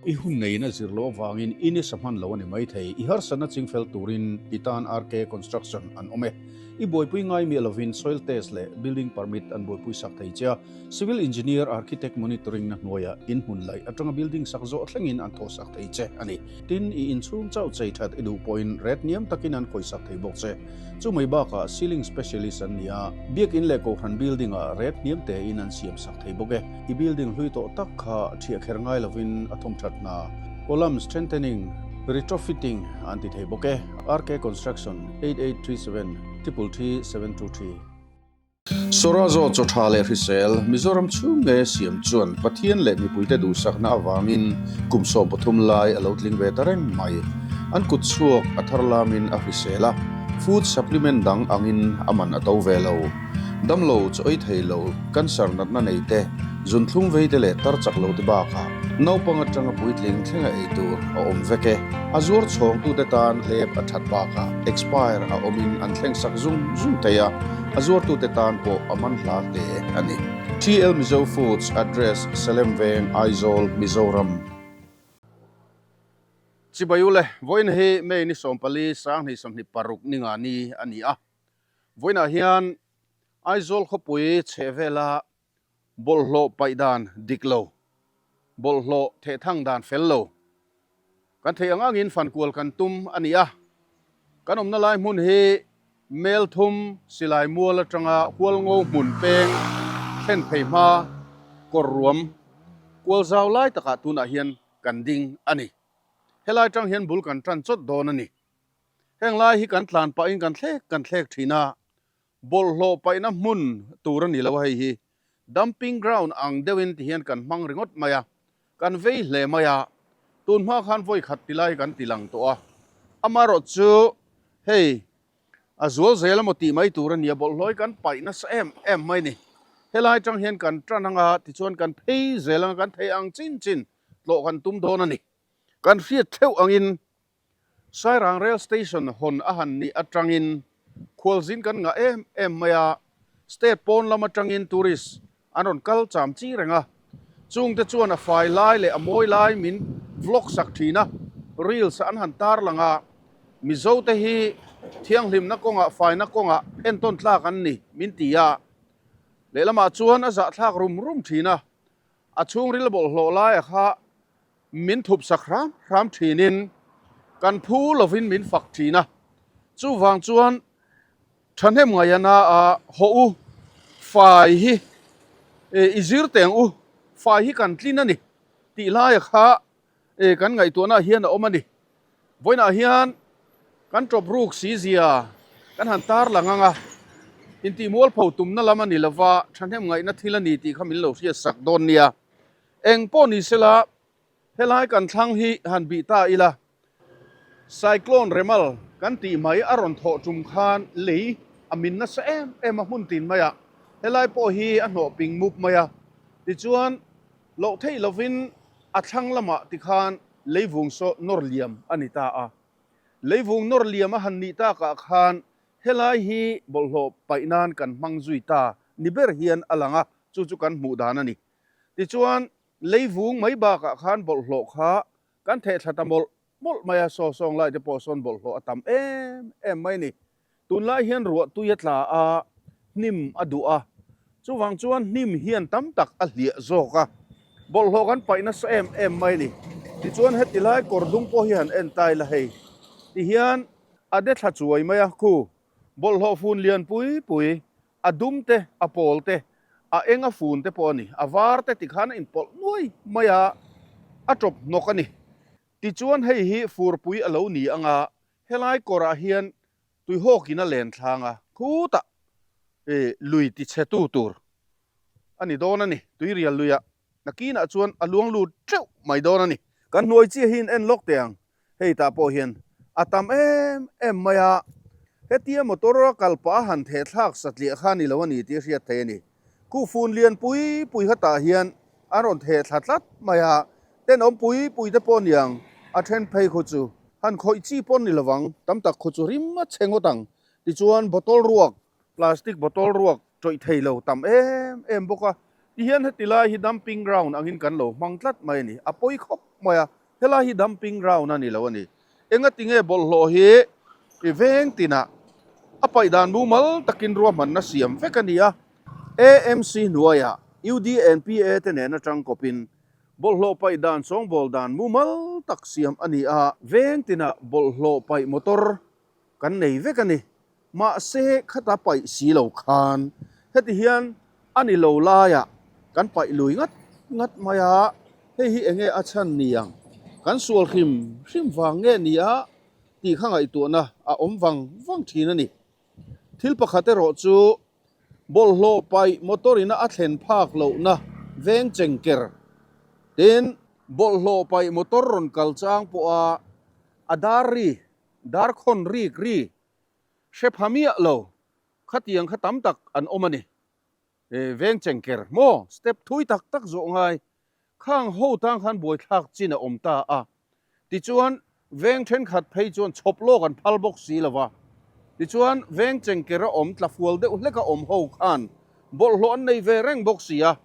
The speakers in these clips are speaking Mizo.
I hun neiin a zir loh avangin in i sa hman lo a ni maithei. I harsatna chingfel turin i tan RK Construction an awm e. I buaipui ngai miah lovin soil test leh building permit an buaipui sak thei che a. Civil engineer, architect monitoring na hnuaiah in hmun laih atanga building sak zawh thlengin an thawh sak thei che a ni. Tin, i inchhung chauh chei that i duh pawhin ret hniam takin an khawih sak thei bawk che. Chu mai bakah ceiling specialist an ni a, biakin leh kohhran building ah ret hniam tein an siam sak thei bawk e. I building hlui tawh tak kha thiah kher ngai lovin a thawm that hna, column strengthening, retrofitting an ti thei bawk e. RK Construction, 8837 333 723. Sorazo chaw tha leh hrisel, Mizoram chhung nge siam chuan Pathian leh mipuite duhsakna avangin kum 13 lai a lo tling ve ta reng mai. An kut chhuak a thar lamin a hrisel a, food supplement dang angin a man a to ve lo. Damlo chaw ei thei lo, cancer natna nei te, zunthlum vei te leh tar chak lo te bakah naupang atanga puitling thlenga ei tur a awm vek e. A zuar chhawngtute tan hlep a that bakah expire a awmin an thleng sak zung zung thei a, a zuartute tan pawh a man hla hle a ni. TL Mizo Foods Address, Salem Veng, Aizawl, Mizoram. Chibai ule, vawiin hi May ni 14, 2026 ninga ni a ni a. Vawiinah hian Aizawl khawpui chhehvela bawlhhlawh paih dan dik lo, bawlhhlawh thehthang dan fel lo kan theih ang angin fankual kan tum a ni a. Kan awmna lai hmun hi Melthum silai mual atanga Hualngo hmun peng thlen phei hma kawr ruam kual zau lai takah tunah hian kan ding a ni. Helai atang hian bul kan tan chawt dawn a ni. Heng lai hi kan tlan pahin kan thlek kan thlek thin a, bawlhhlawh paihna hmun tur a ni lo a hei hi dumping ground ang deuhin ti hian kan hmang ringawt mai a, kan vei hle mai a, tun hma khan vawi khat ti lai kan ti lang tawh a, amaherawh chu hei a zual zel emaw tih mai tur a ni a, bawlhhlawh hi kan paih nasa em em mai a ni. Helai atang hian kan tan anga tichuan kan phei zel anga kan thei ang chin chin tlawh kan tum dawn a ni. Kan hriat theuh angin Sairang Rail Station hawn a han nih atangin khualzin kan ngah em em mai a, state pawn lam atangin tourist an rawn kal cham chi reng a, chungte chuan a fai lai leh a mawi lai min vlog sak thin a, reels an han tarlang a, Mizo te hi thianghlimna kawngah faina kawngah entawn tlak an ni min ti a, lehlamah chuan a zahthlak rum rum thin a, a chhungril bawlhhlawh laia kha Min thup sak hram hram thinin kan phu lovin min fak thin a, chuvang chuan thahnem ngaihana a hawh u, fai hi i zir teng u, fai hi kan tlin a ni tih laia kha kan ngaihtuahna hian a awm a ni. Vawiinah hian kan tawp ruk si zia kan han tar lang ang a, intihmualpho tumna lam a ni lova thahnem ngaihna thil a ni tih kha min lo hriat sak dawn nia. Eng pawh ni sela, helai kan thlang hi han bih ta ila, Cyclone Remal kan tih mai a rawn thawh tum khan lei a min nasa em em a hmun tin mai a, helai pawh hi a hnawh ping mup mai a, tichuan loh theih lovin a thlang lamah tikhan leivung saw nawr liam a ni ta a. Leivung nawr liam a han nih takah khan helai hi bawlhhlawh paih nan kan hmang zui ta ni ber hian a lang a, chu chu kan hmuh dan a ni. Tichuan, leivung mai bakah khan bawlhhlawh kha kan theh thla ta mawlh mawlh mai a, saw sawng lai te pawh sawn bawlhhlawh a tam em em mai a ni. Tunlai hian ruah tui a tla a, hnim a duh a, chuvang chuan hnim hian tam tak a hliah zawk a, bawlhhlawh kan paih nasa em em mai a ni. Tichuan, heti lai kawr dung pawh hi han en ta ila hei, tihian a de thla chuai mai a, khu bawlhhlawh fun lian pui pui A dum te, a pawl te, a eng a fun te pawh a ni. A var te tikhan a inpawlh nuai mai a, a tawp hnawk a ni. Tichuan hei hi furpui a lo ni ang a, helai kawrah hian tuihawkin a len thlang a, khutah lui tichhetu tur a ni dawn a ni, tuirial luiah. Nakinah chuan a luang lut teuh mai dawn a ni. Kan hnuai chiah hi in en lawk teh ang. Hei tah pawh hian a tam em em mai a, hetia motor a kal pah a han theh thlak satliah kha ni lo a ni tih a hriat theih a ni. Kuhfun lian pui pui kha tah hian an rawn theh thla tlat mai a, tenawm pui pui te pawh niang a then phei khu chu han khawih chi pawh ni lovang, tam tak khu chu rim a chhe ngawt ang. Tichuan bottle ruak, plastic bottle ruak tawih thei lo tam em em bawk a. Tihian heti lai hi dumping ground angin kan lo hmang tlat mai a ni. A pawi khawp mai a, helai hi dumping ground a ni lo a ni. Engati nge bawlhhlawh hi i veng tinah a paih dan mumal takin ruahmanna siam vek a ni a. AMC hnuaiah UDNPA te nen atang kawpin bawlhhlawh paih dan sawngbawl dan mumal tak siam a ni a. Veng tinah bawlhhlawh paih motor kan nei vek a ni. Mahse khata paih si lo khan heti hian a ni lo laiah kan paih lui ngat ngat mai a, hei hi enge a chhan ni ang? Kan sual hrim hrim vang nge ni a tih kha ngaihtuahna a awm vang vang thin a ni. Thil pakhat erawh chu bawlhhlawh paih motor ina a thlen phak lohna veng chengker tin, bawlhhlawh paih motor rawn kal chang pawha a dar ri Darkhawn rik ri hre pha miah lo khatiang kha tam tak an awm a ni. Veng chengker maw step thui tak tak zawh ngai khang ho tang khan buaithlak chin a awm ta a. Tichuan veng thenkhat phei chuan chhawp lawk an phal bawk si lo va. Tichuan veng chengker a awm tlafual deuh hlek a awm ho khan bawlhhlawh an nei ve reng bawk si a.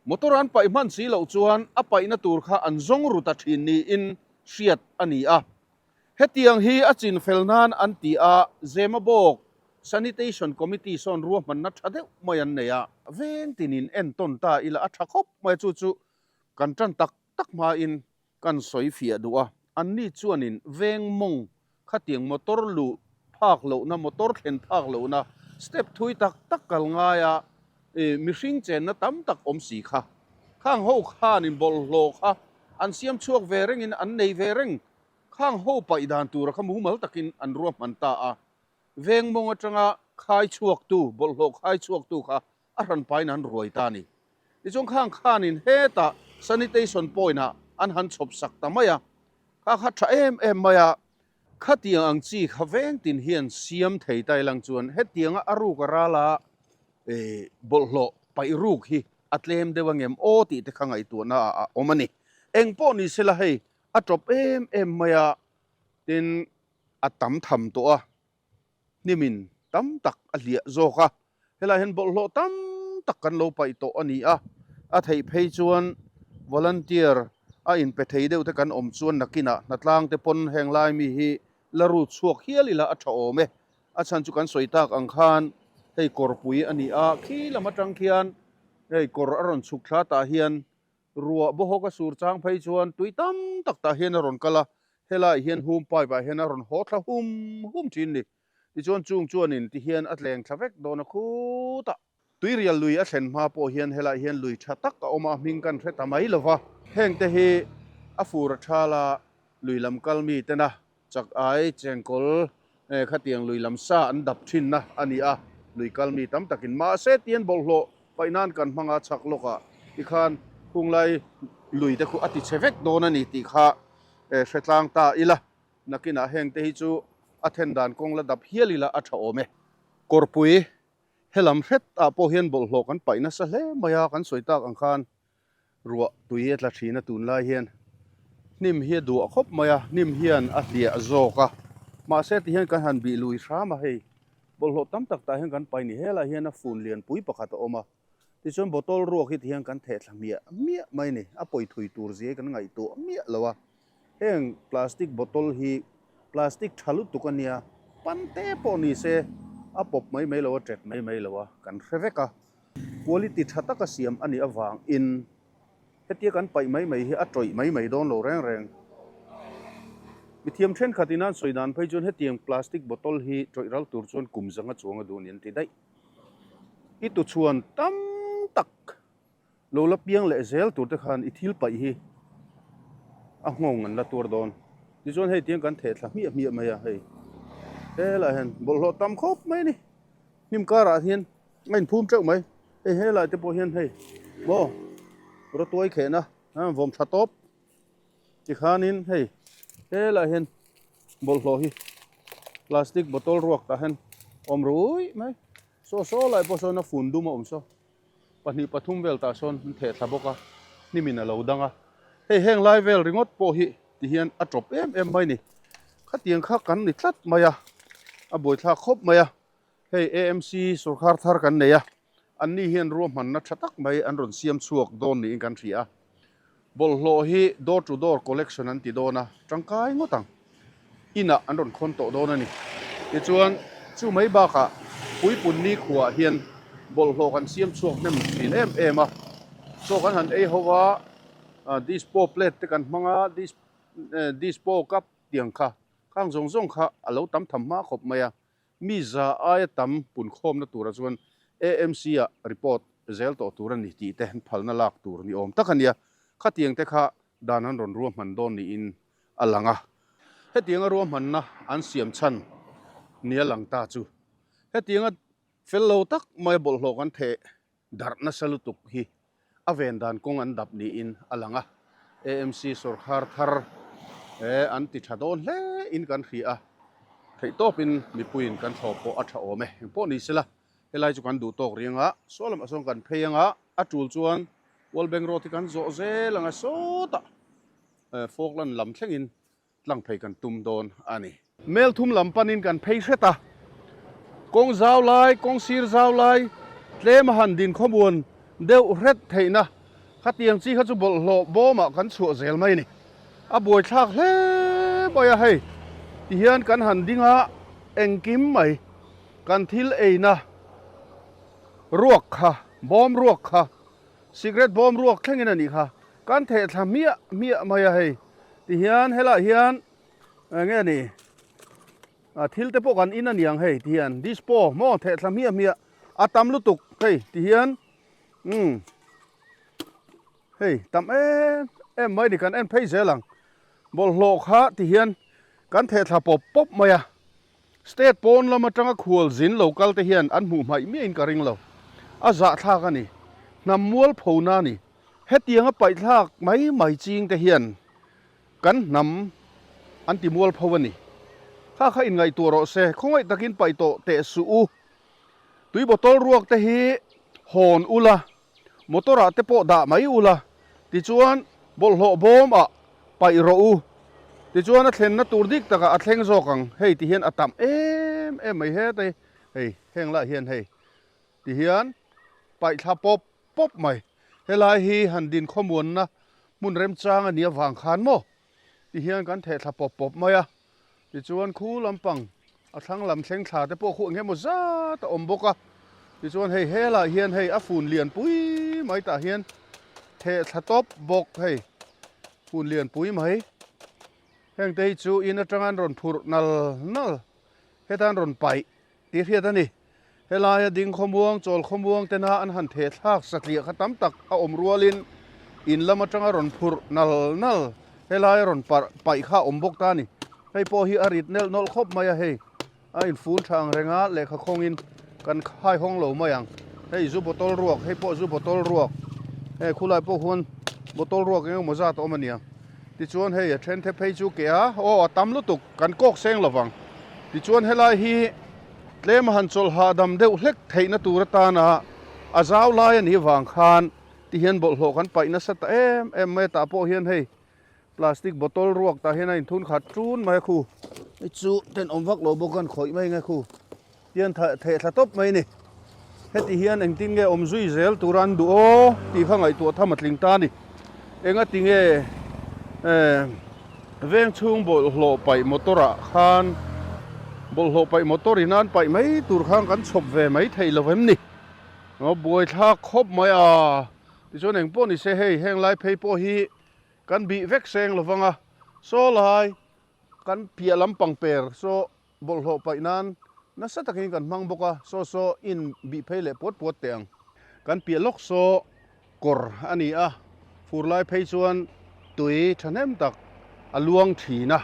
Motor an paih hman si loh chuan a paihna tur kha an zawng ru ta thin niin hriat a ni a. Hetiang hi a chin fel nan an ti a, Zemabawk Sanitation Committee sawn ruahmanna tha deuh mai an nei a. Veng tinin entawn ta ila a tha khawp mai a, chu chu kan tan tak tak hmain kan sawi fiah duh a. Anni chuanin veng mawng khatiang motor luh phak lohna, motor thlen phak lohna step thui tak tak kal ngaia mihring chenna tam tak awm si kha. Khang ho khanin bawlhhlawh kha an siam chhuak ve rengin an nei ve reng. Khang ho paih dan tura kha mumal takin an ruahman ta a. Veng mawng atanga khai chhuaktu, bawlhhlawh khai chhuaktu kha a hran pain an ruai ta a ni. Tichuan khang khanin hetah sanitation point-ah an han chhawp sak ta mai a. Kha kha tha em em mai a. Khatiang ang chi kha veng tin hian siam thei ta ilang chuan hetianga a ruk a ral a bawlhhlawh paih ruk hi a tlem deuh angem aw tih te kha ngaihtuahna ah a awm a ni. Eng pawh ni sela hei a tawp em em mai a, tin a tam tham tawh a, hnimin tam tak a hliah zawk a, helaiah hian bawlhhlawh tam tak kan lo paih tawh a ni a, a theih phei chuan volunteer a inpe thei deuh te kan awm chuan nakinah hnatlang te pawn heng lai mi hi la rut chhuak hial ila a tha awm e, a chhan chu kan sawi tak ang khan hei kawrpui a ni a, khi lam atang khian hei kawr a rawn chhuk thla tah hian Ruah bawhawk a sur chang phei chuan tui tam tak tah hian a rawn kal a, helaiah hian hum pipe ah hian a rawn haw thla hum hum thin ni. Tichuan chung chuanin ti hian a tleng thla vek dawn a khutah. Tuirial lui a thlen hma pawh hian helaiah hian lui tha tak a awm a, hming kan hre ta mai lo va. Hengte hi a fur a thal a, lui lam kal mi tena Chak ai chengkawl khatiang lui lam sa an dap thinna a ni a, lui kal mi tam takin mahse tian bawlhhlawh paih nan kan hmang a chhak lawkah tikhan khunglai lui te khu a ti chhe vek dawn a ni tih kha hre tlang ta ila, nakinah heng te hi chu a then dan kawng la dap hial ila a tha awm e. Kawrpui helam hret ah pawh hian bawlhhlawh kan paih nasa hle mai a, kan sawi tak ang khan Ruah tui a tla thin a tunlai hian hnim hi a duah khawp mai a, hnim hian a hliah zawk a, mahse ti hian kan han bih lui hram a hei, bawlhhlawh tam tak tah hian kan pai ni helaiah hian a fun lian pui pakhat a awm a, tichuan bottle ruak hi ti hian kan theh thla hmiah hmiah mai a ni, a pawi thui tur zia hi kan ngaihtuah miah lo a, heng plastic bottle hi plastic tha lutuk a nia, pan te pawh ni se a pawp mai mai lo a, tet mai mai lo a, kan hre vek a. Quality tha taka siam a nih avangin hetia kan paih mai mai hi a tawih mai mai dawn lo reng reng. Mithiam thenkhat in an sawi dan phei chuan hetiang plastic bottle hi tawih ral tur chuan kum zanga chuang a duh a ni an ti daih. I tuchhuan tam tak lo la piang leh zel tur te khan i thil paih hi a nghawng an la tuar dawn. Tichuan hei tiang kan theh thla hmiah hmiah mai a hei helaiah hian bawlhhlawh tam khawp mai a ni. Hnim karah hian a inphum teuh mai hei helai te pawh hian hei maw rawtuai khehna a vawm tha tawp tikhanin hei helaiah hian bawlhhlawh hi plastic bottle ruak tah hian awm ruih mai saw saw lai pawh sawn a fun dum a awm saw pahnih pathum vel tah sawn an theh thla bawk a hnimin a lo dang a hei heng lai vel ringawt pawh hi tihian a tawp em em mai a ni khatiang kha kan ni tlat mai a a buaithlak khawp mai a. Hei AMC sorkar thar kan nei a, Anni hian ruahmanna tha tak mai an rawn siam chhuak dawn niin kan hria a. Bawlhhlawh hi door to door collection an ti dawn a, tangkai ngawt ang. Inah an rawn khawn tawh dawn a ni. Tichuan, chu mai bakah Puipun nikhuaah hian bawlhhlawh kan siam chhuak hnem thin em em a. Chaw kan han ei ho a, dispo plate te kan hmang a, dispo cup tiang kha, khang zawng zawng kha a lo tam tham hma khawp mai a. Mi za aia tam punkhawmna turah chuan AMC-ah report zel tawh tur a ni tih te an phalna lak tur ni awm tak a nia. Khatiang te kha dan an rawn ruahman dawn niin a lang a. Hetianga ruahmanna an siam chhan nia lang ta chu hetianga fel lo tak maia bawlhhlawh kan theh darh nasa lutuk hi a ven dan kawng an dap niin a lang a. AMC sawrkhar thar he an ti tha dawn hle in kan hria a, theihtawpin mipuiin kan thlawp pawh a tha awm e. Engpawh ni sela, helai chu kan duh tawk riang a, saw lamah sawn kan phei ang a, a tul chuan World Bank Road hi kan zawh zel ang a, sawtah Falkland lam thlengin tlang phei kan tum dawn a ni. Mel thum lam panin kan phei hret a, kawng zau lai, kawng sir zau lai, tlem a han din khawmuan deuh hret theihna khatiang chi kha chu bawlhhlawh bawmah kan chhuah zel mai a ni. A buaithlak hle mai a, hei tihian kan han ding a, engkim mai kan thil eina ruak kha, bawm ruak kha, cigarette bawm ruak thlengin a nih kha, kan theh thla hmiah hmiah mai a hei. Tihian helaiah hian eng nge ni thil te pawh kan in a niang hei tihian dispo maw theh thla hmiah hmiah a tam lutuk hei tihian umm hei tam em em mai ni kan en phei zel ang bawlhhlawh kha tihian kan theh thla pawp pawp mai a state pawn lam atanga khual zin lo kal te hian an hmuh hmaih miahin ka ring lo a zahthlak a ni hnam mual phona a ni. Hetianga paihthlak mai mai ching te hian kan hnam an ti mual pho a ni. Kha kha inngaihtuah rawh se, khawngaih takin paih tawh teh suh u. Tui bottle ruak te hi hawn ula, motor ah te pawh dah mai ula, tichuan bawlhhlawh bawm ah paih rawh u. Tichuan a thlenna tur dik takah a thleng zawk ang, hei ti hian a tam em em mai heta hi, hei heng lah hian hei ti hian paihthla pawp pawp mai. Helai hi han din khawmuanna hmun remchang a nih avang khan maw ti hian kan theh thla pawp pawp mai a. Tichuan khu lampang a thlang lam thleng thla te pawh khu eng emaw zat a awm bawk a. Tichuan hei helai hian hei a fun lian pui mai tah hian theh thla tawp bawk hei fun lian pui mai. Heng te hi chu in atanga an rawn phurh nal nal heta an rawn paih tih hriat a ni. Helaia ding khawmuang, chawl khawmuang tena an han theh thlak satliah kha tam tak a awm rualin in lam atanga rawn phurh nal nal helaia rawn parh paih kha a awm bawk ta a ni. Hei pawh hi a rit nelh nawlh khawp mai a, hei a infun tha ang reng a, lehkha khawngin kan khai hawng lo mai ang. Hei zu bottle ruak, hei pawh zu bottle ruak, hei khulai pawh khuan bottle ruak eng emaw zat a awm a nia. Tichuan hei a then the phei chu ke a, aw a tam lutuk kan kawk seng lovang. Tichuan helai hi tlem a han chawlh hahdam deuh hlek theihna tur atana a zau lai a nih vang khan tihian bawlhhlawh kan paih nasa ta em em mai a, tah pawh hian hei plastic bottle ruak tah hian a inthun khat ṭun mai a khu. Hei chu tenawm vak lo bawk a an khawih mai nge khu. Hian theh thla tawp mai a ni. Heti hian engtin nge awm zui zel tura an duh aw tih kha ngaihtuah tham a tling ta a ni. Engati nge veng chhung bawlhhlawh paih motor ah khan bawlhhlawh paih motor in an paih mai tur khan kan chhawp ve mai thei lo em ni? Aw buaithlak khawp mai a, tichuan engpawh ni se hei heng lai phei pawh hi kan bih vek seng lo vang a, saw lai kan piah lampang per saw Bawlhhlawh paih nan nasa takin kan hmang bawk a, saw saw in bih phei leh puat puat teh ang. Kan piah lawk saw kawr a ni a, fur lai phei chuan tui thahnem tak a luang thin a.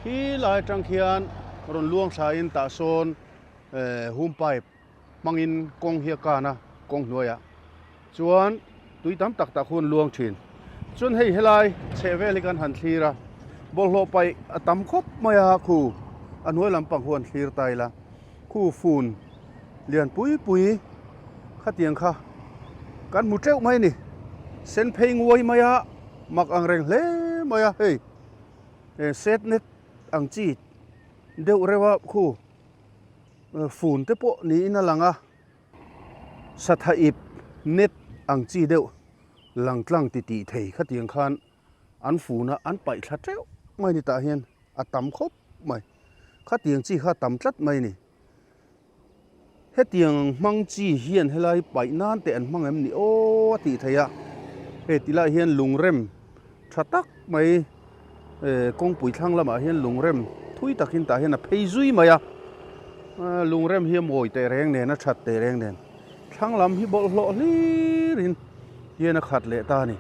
Khi lai atang khian rawn luang thlain tah sawn hum pipe hmangin kawng hi a kan a, kawng hnuaiah chuan tui tam tak tak hun luang thin. Chuan hei helai chheh vel hi kan han thlir a, bawlhhlawh paih a tam khawp mai a, khu a hnuai lampang huan thlir ta ila, khu fun lian pui pui khatiang kha kan hmu teuh mai a ni. Sen phei nguai mai a, mak ang reng hle mai a, hei set net ang chi deuh reuh a khu fun te pawh niin a lang a. Satha ip net ang chi deuh lang tlang ti tih thei khatiang khan an fun a, an paih thla teuh mai ni tah hian a tam khawp mai. Khatiang chi kha a tam tlat mai a ni. Hetiang ang hmang chi hian helai paih nan teh an hmang em ni aw a tih theih a, hei ti lai hian lungrem tha tak mai kawngpui thlang lamah hian lungrem thui takin tah hian a phei zui mai a, lungrem hi a mawi teh reng nen a that teh reng nen thlang lam hi bawlhhlawh hlir in hian a khat leh ta a ni.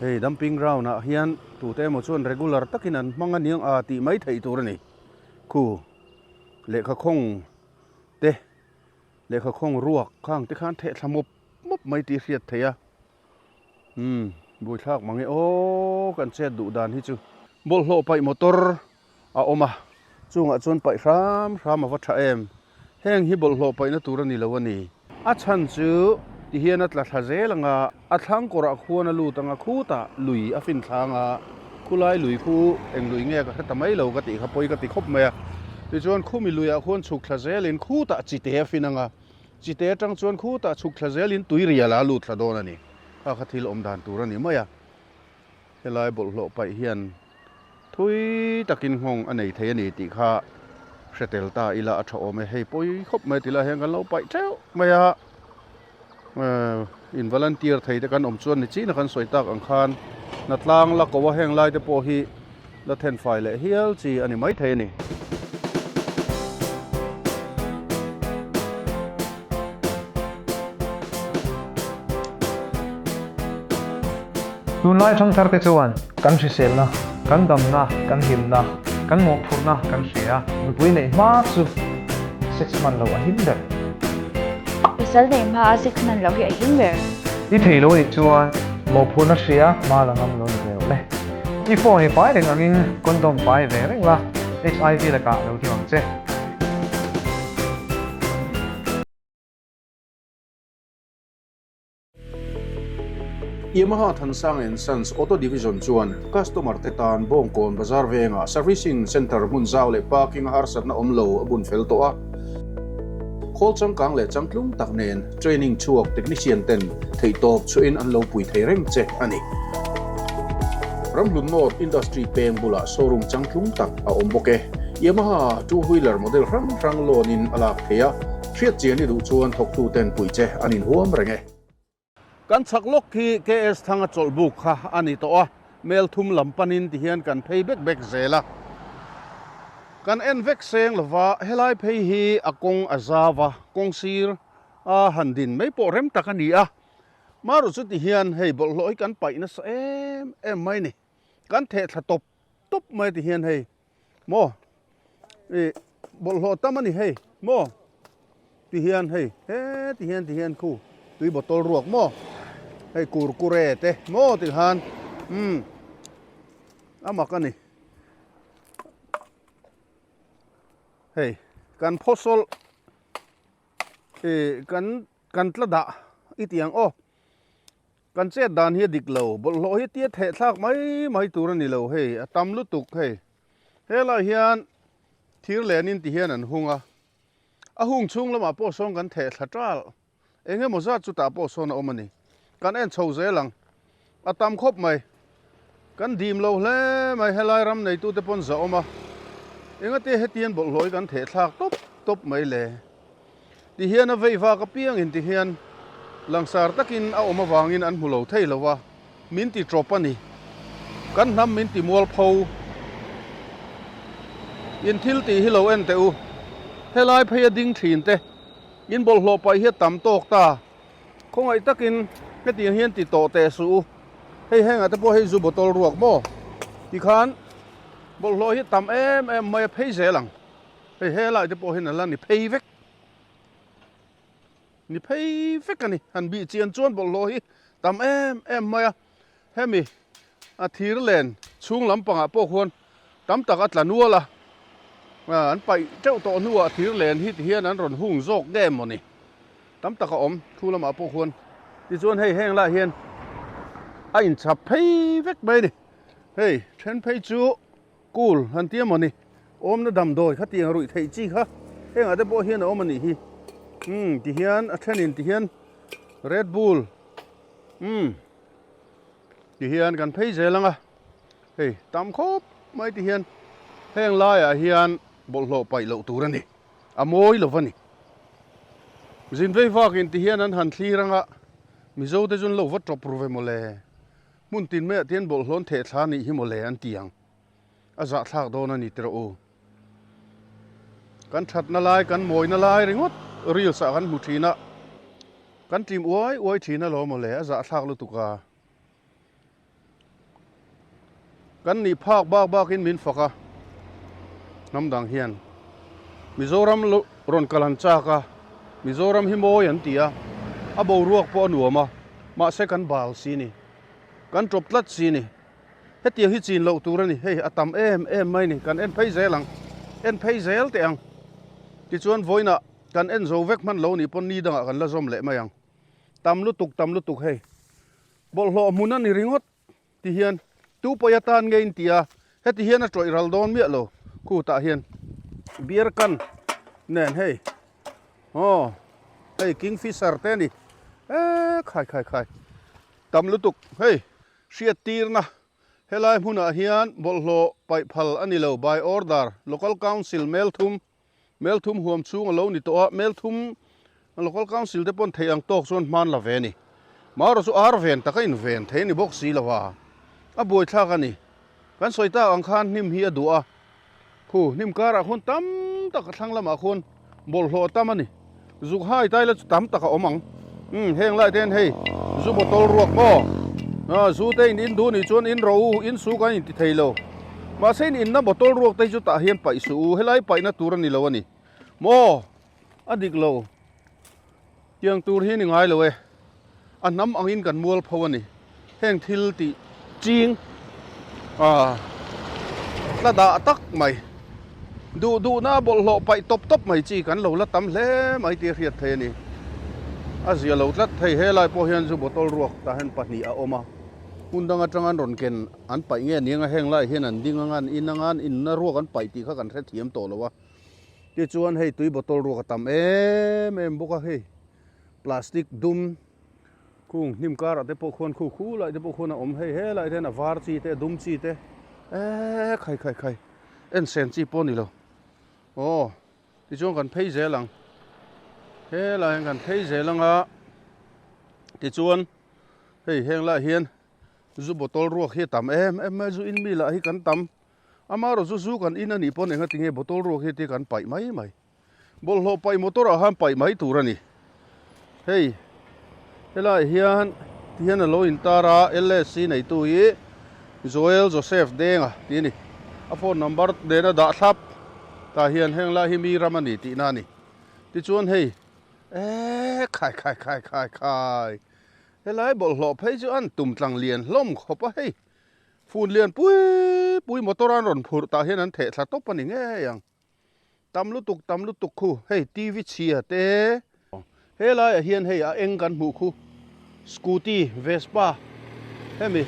Hei dumping ground ah hian tute emaw chuan regular takin an hmang aniang a tih mai theih tur a ni khu. Lehkha khawng te, lehkha khawng ruak khang te khan theh thla mawp mawp mai tih hriat theih a. Umm, buaithlak mang e aw, kan chet duh dan hi chu. Bawlhhlawh paih motor a awm a, chungah chuan paih hram hram a va tha em. Heng hi bawlhhlawh paihna tur a ni lo a ni. A chhan chu ti hian a tla thla zel ang a, a thlang kawrah khuan a lut ang a, khutah lui a fin thlang a, khulai lui khu eng lui nge ka hre ta mai lo ka tih kha pawi ka ti khawp mai a. Tichuan khumi luiah khuan chhuk thla zelin khutah chite a fin ang a, chite atang chuan khutah chhuk thla zelin tui rial a lut thla dawn a ni. Kha kha thil awm dan tur a ni mai a. Helai bawlhhlawh paih hian thui takin nghawng a nei thei a ni tih kha hre tel ta ila a tha awm e. Hei pawi khawp mai tilai hian kan lo paih teuh mai a, in volunteer thei te kan awm chuan ni china kan sawi tak ang khan hnatlang la ko a heng lai te pawh hi la thenfai leh hial chi a ni maithei a ni. Tunlai thangthar te chuan kan hriselna, kan damna, kan hlimna, kan mawhphurhna kan hria a, nupui neih hma chu sex hman loh a him ber. Pasal neih hma a sex hman loh hi a him ber. I thei lo anih chuan mawhphurhna hria hma la ngam lo ni ve rawh le. I phone i pai reng angin condom pai ve reng la, HIV lakah lo him ang che. Yamaha Thansang and Sons Auto Division chuan customer te tan Bawngkawn Bazar vengah Servicing Centre hmun zau leh parking a harsatna awm lo a bun fel tawh a. Khawl changkang leh changtlung tak nen training chhuak technician ten theihtawp chhuahin an lo pui thei reng che a ni. Ramhlun North Industry peng bulah showroom changtlung tak a awm bawk e. Yamaha two wheeler model hrang hrang loan in a lak thei a. Hriat chian i duh chuan thawktuten puih che an inhuam reng e. Kan chhak lawk khi KS Thanga chawlh buk kha a ni tawh a, mel thum lam panin ti hian kan phei bek bek zel a. Kan en vek seng lova, helai phei hi a kawng a zau a, kawng sir a han din mai pawh rem tak a ni a. Maru chu ti hian hei bawlhhlawh hi kan paih nasa em em mai ni. Kan theh thla tawp tawp mai ti hian hei maw ih bawlhhlawh tam a ni hei maw ti hian hei he ti hian ti hian khu tui bottle ruak maw hei kurkure te maw ti khan umm a mak a ni hei kan phawsawlh ih kan kan tla dah i ti ang aw. Kan chet dan hi a dik lo, bawlhhlawh hi tia theh thlak mai mai tur a ni lo hei, a tam lutuk hei. Helai hian thir lenin ti hian an hung a, a hung chhung lamah pawh sawn kan theh thla tal, eng emaw zat chutah pawh sawn a awm a ni. Kan en chho zel ang, a tam khawp mai. Kan dim lo hle mai, helai ram neitute pawn za awm a, engate hetian bawlhhlawh hi kan theh thlak tawp tawp mai le. Ti hian a vei vak apiangin ti hian langsar takin a awm avangin an hmu lo thei lo a, min ti tawp a ni. Kan hnam min ti mualpho. In thil tih hi lo en teh u. Helai phei a ding thin te, in bawlhhlawh paih hi a tam tawk ta. Khawngaih takin hetiang hian ti tawh teh suh u. Hei hengah te pawh hei zu bottle ruak maw? Tikhan bawlhhlawh hi a tam em em mai a phei zel ang. Hei helai te pawh hian a la ni phei vek, ni phei vek a ni. Han bih chian chuan bawlhhlawh hi tam em em mai a, hemi a thir len chhung lampangah pawh khuan tam tak a tla nual a, an paih teuh tawh hnuah thir len hi tihian an rawn hung zawk nge mawni tam tak a awm thu lamah pawh khuan. Tichuan hei heng lah hian a inchap phei vek mai a ni, hei then phei chu. Cool han ti emaw ni, awmna damdawi kha tiang ruih theih chi kha hengah te pawh hian a awm a nih hi. Umm tihian a thenin tihian Red Bull umm tihian kan phei zel ang a, hei tam khawp mai tihian heng laiah hian bawlhhlawh paih loh tur a ni, a mawi lo va ni. Zin vei vakin tihian an han thlir ang a, Mizo te chu an lo va tawp ru ve mawle, hmun tin maiah tihian bawlhhlawh an theh thla nih hi mawle an ti ang, a zahthlak dawn a ni tiraw u. Kan thatna lai, kan mawina lai ringawt reels ah kan hmu thin a, kan ṭim uai uai thin alawm mawle, a zahthlak lutuk a. Kan nih phak bak bakin min fak a, hnam dang hian Mizoram rawn kal an chak a, Mizoram hi mawi an ti a, a boruak pawh a nuam a, mahse kan bal si ni, kan ṭawp tlat si ni. Hetiang hi chin loh tur a ni, hei a tam em em mai ni, kan en phei zel ang, en phei zel teh ang. Tichuan vawiinah kan en zo vek hman lo nih pawn ni dangah kan la zawm leh mai ang. Tam lutuk tam lutuk hei, bawlhhlawh hmun a ni ringawt ti hian tu pawi atan nge in ti a, heti hian a tawih ral dawn miah lo, khutah hian beer can nen hei aw hei kingfisher te a ni, eee khai khai khai tam lutuk hei. Hriattirna, Helai hmunah hian bawlhhlawh paih phal a ni lo, by order, Local Council Melthum, Melthum huam chhung a lo ni tawh a, Melthum Local Council te pawn theih ang tawk chuan hman la ve a ni. Marawh chu ar ven taka inven thei a ni bawk si lo a, a buaithlak a ni. Kan sawi tak ang khan hnim hi a duh a, Khu, hnim karah khuan tam tak a thlang lamah khuan bawlhhlawh a tam a ni. Zuk hai tai la chu tam tak a awm ang. Umm, heng lai te hian hei zu bottle ruak maw? Ah, zu te in in duh nih chuan in ro u, in su kan inti thei lo. Mahse in inna bottle ruak te hi chu tah hian paih suh u, helai paihna tur a ni lo a ni. Maw? A dik lo. Tiang tur hi ni ngai lo e. A hnam angin kan mual pho a ni. Heng thil tih ching ah tla dah tak mai. Duh duhna bawlhhlawh paih tawp tawp mai chi kan lo la tam hle mai tih a hriat thei a ni. A zia lo tlat thei. Helai pawh hian zu bottle ruak tah hian pahnih a awm a. Hmun dang atanga an rawn ken an paih nge aniang a heng laiah hian an ding anga an in anga an inna ruak an paih tih kha kan hrethiam tawh lo a. Tichuan hei tui bottle ruak a tam em em bawk a, hei plastic dum khung hnim karah te pawh khuan khu khu lai te pawh khuan a awm hei helai te hian a var chi te a dum chi te eee khai khai khai en sen chi pawh a ni lo aw tichuan kan phei zel ang helai hian kan phei zel ang a tichuan hei heng lai hian zu bottle ruak hi a tam em em mai zu in mi lah hi kan tam. Amaherawh chu zu kan in a nih pawn enga tinge bottle ruak hi te kan paih mai mai. Bawlhhlawh paih motor ah khan paih mai tur a ni. Hei helaiah hian ti hian a lo intar a LSC neitu hi Joel Joseph Denga tih a ni. A phone number nena dah thlap tah hian heng lai hi mi ram a ni tihna a ni. Tichuan hei eee khai khai khai khai khai helai bawlhhlawh phei chu an tum tlang lian hlawm khawp a hei. Phun lian pui pui motor an rawn phurh tah hian an theh thla tawp a ni ngei ang. Tam lutuk tam lutuk khu hei TV chhia te. Helaiah hian hei a eng kan hmuh khu scooty Vespa hemi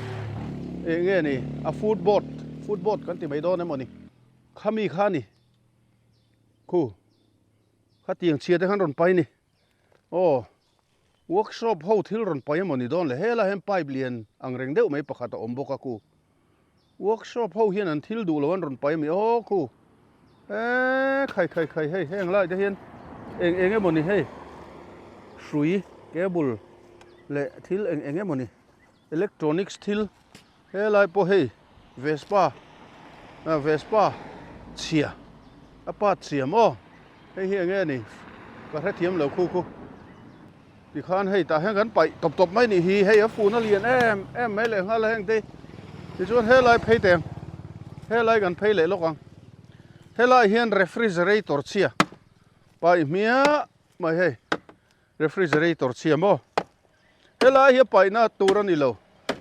eng nge ni a footboard footboard kan ti mai dawn emaw ni khami kha a ni khu khatiang chhia te khan rawn pai ni aw. Workshop ho thil rawn paih emaw ni dawn le helaiah hian pipe lian ang reng deuh mai pakhat a awm bawk a khu. Workshop ho hian an thil duh lo an rawn paih a mi aw khu. Eee khai khai khai hei heng lai te hian eng eng emaw ni hei hrui cable leh thil eng eng emaw ni electronics thil helai pawh hei Vespa ah Vespa chhia a part chhia maw hei hi enge ni ka hrethiam lo khu khu tikhan hei tah hian kan paih tawp tawp mai nih hi hei a fun a lian em em mai leh nghal a heng te tichuan helai phei teng helai kan phei leh lawk ang helai hian refrigerator chhia paih hmiah mai hei. Refrigerator chhia maw? Helai hi a paihna tur a ni lo.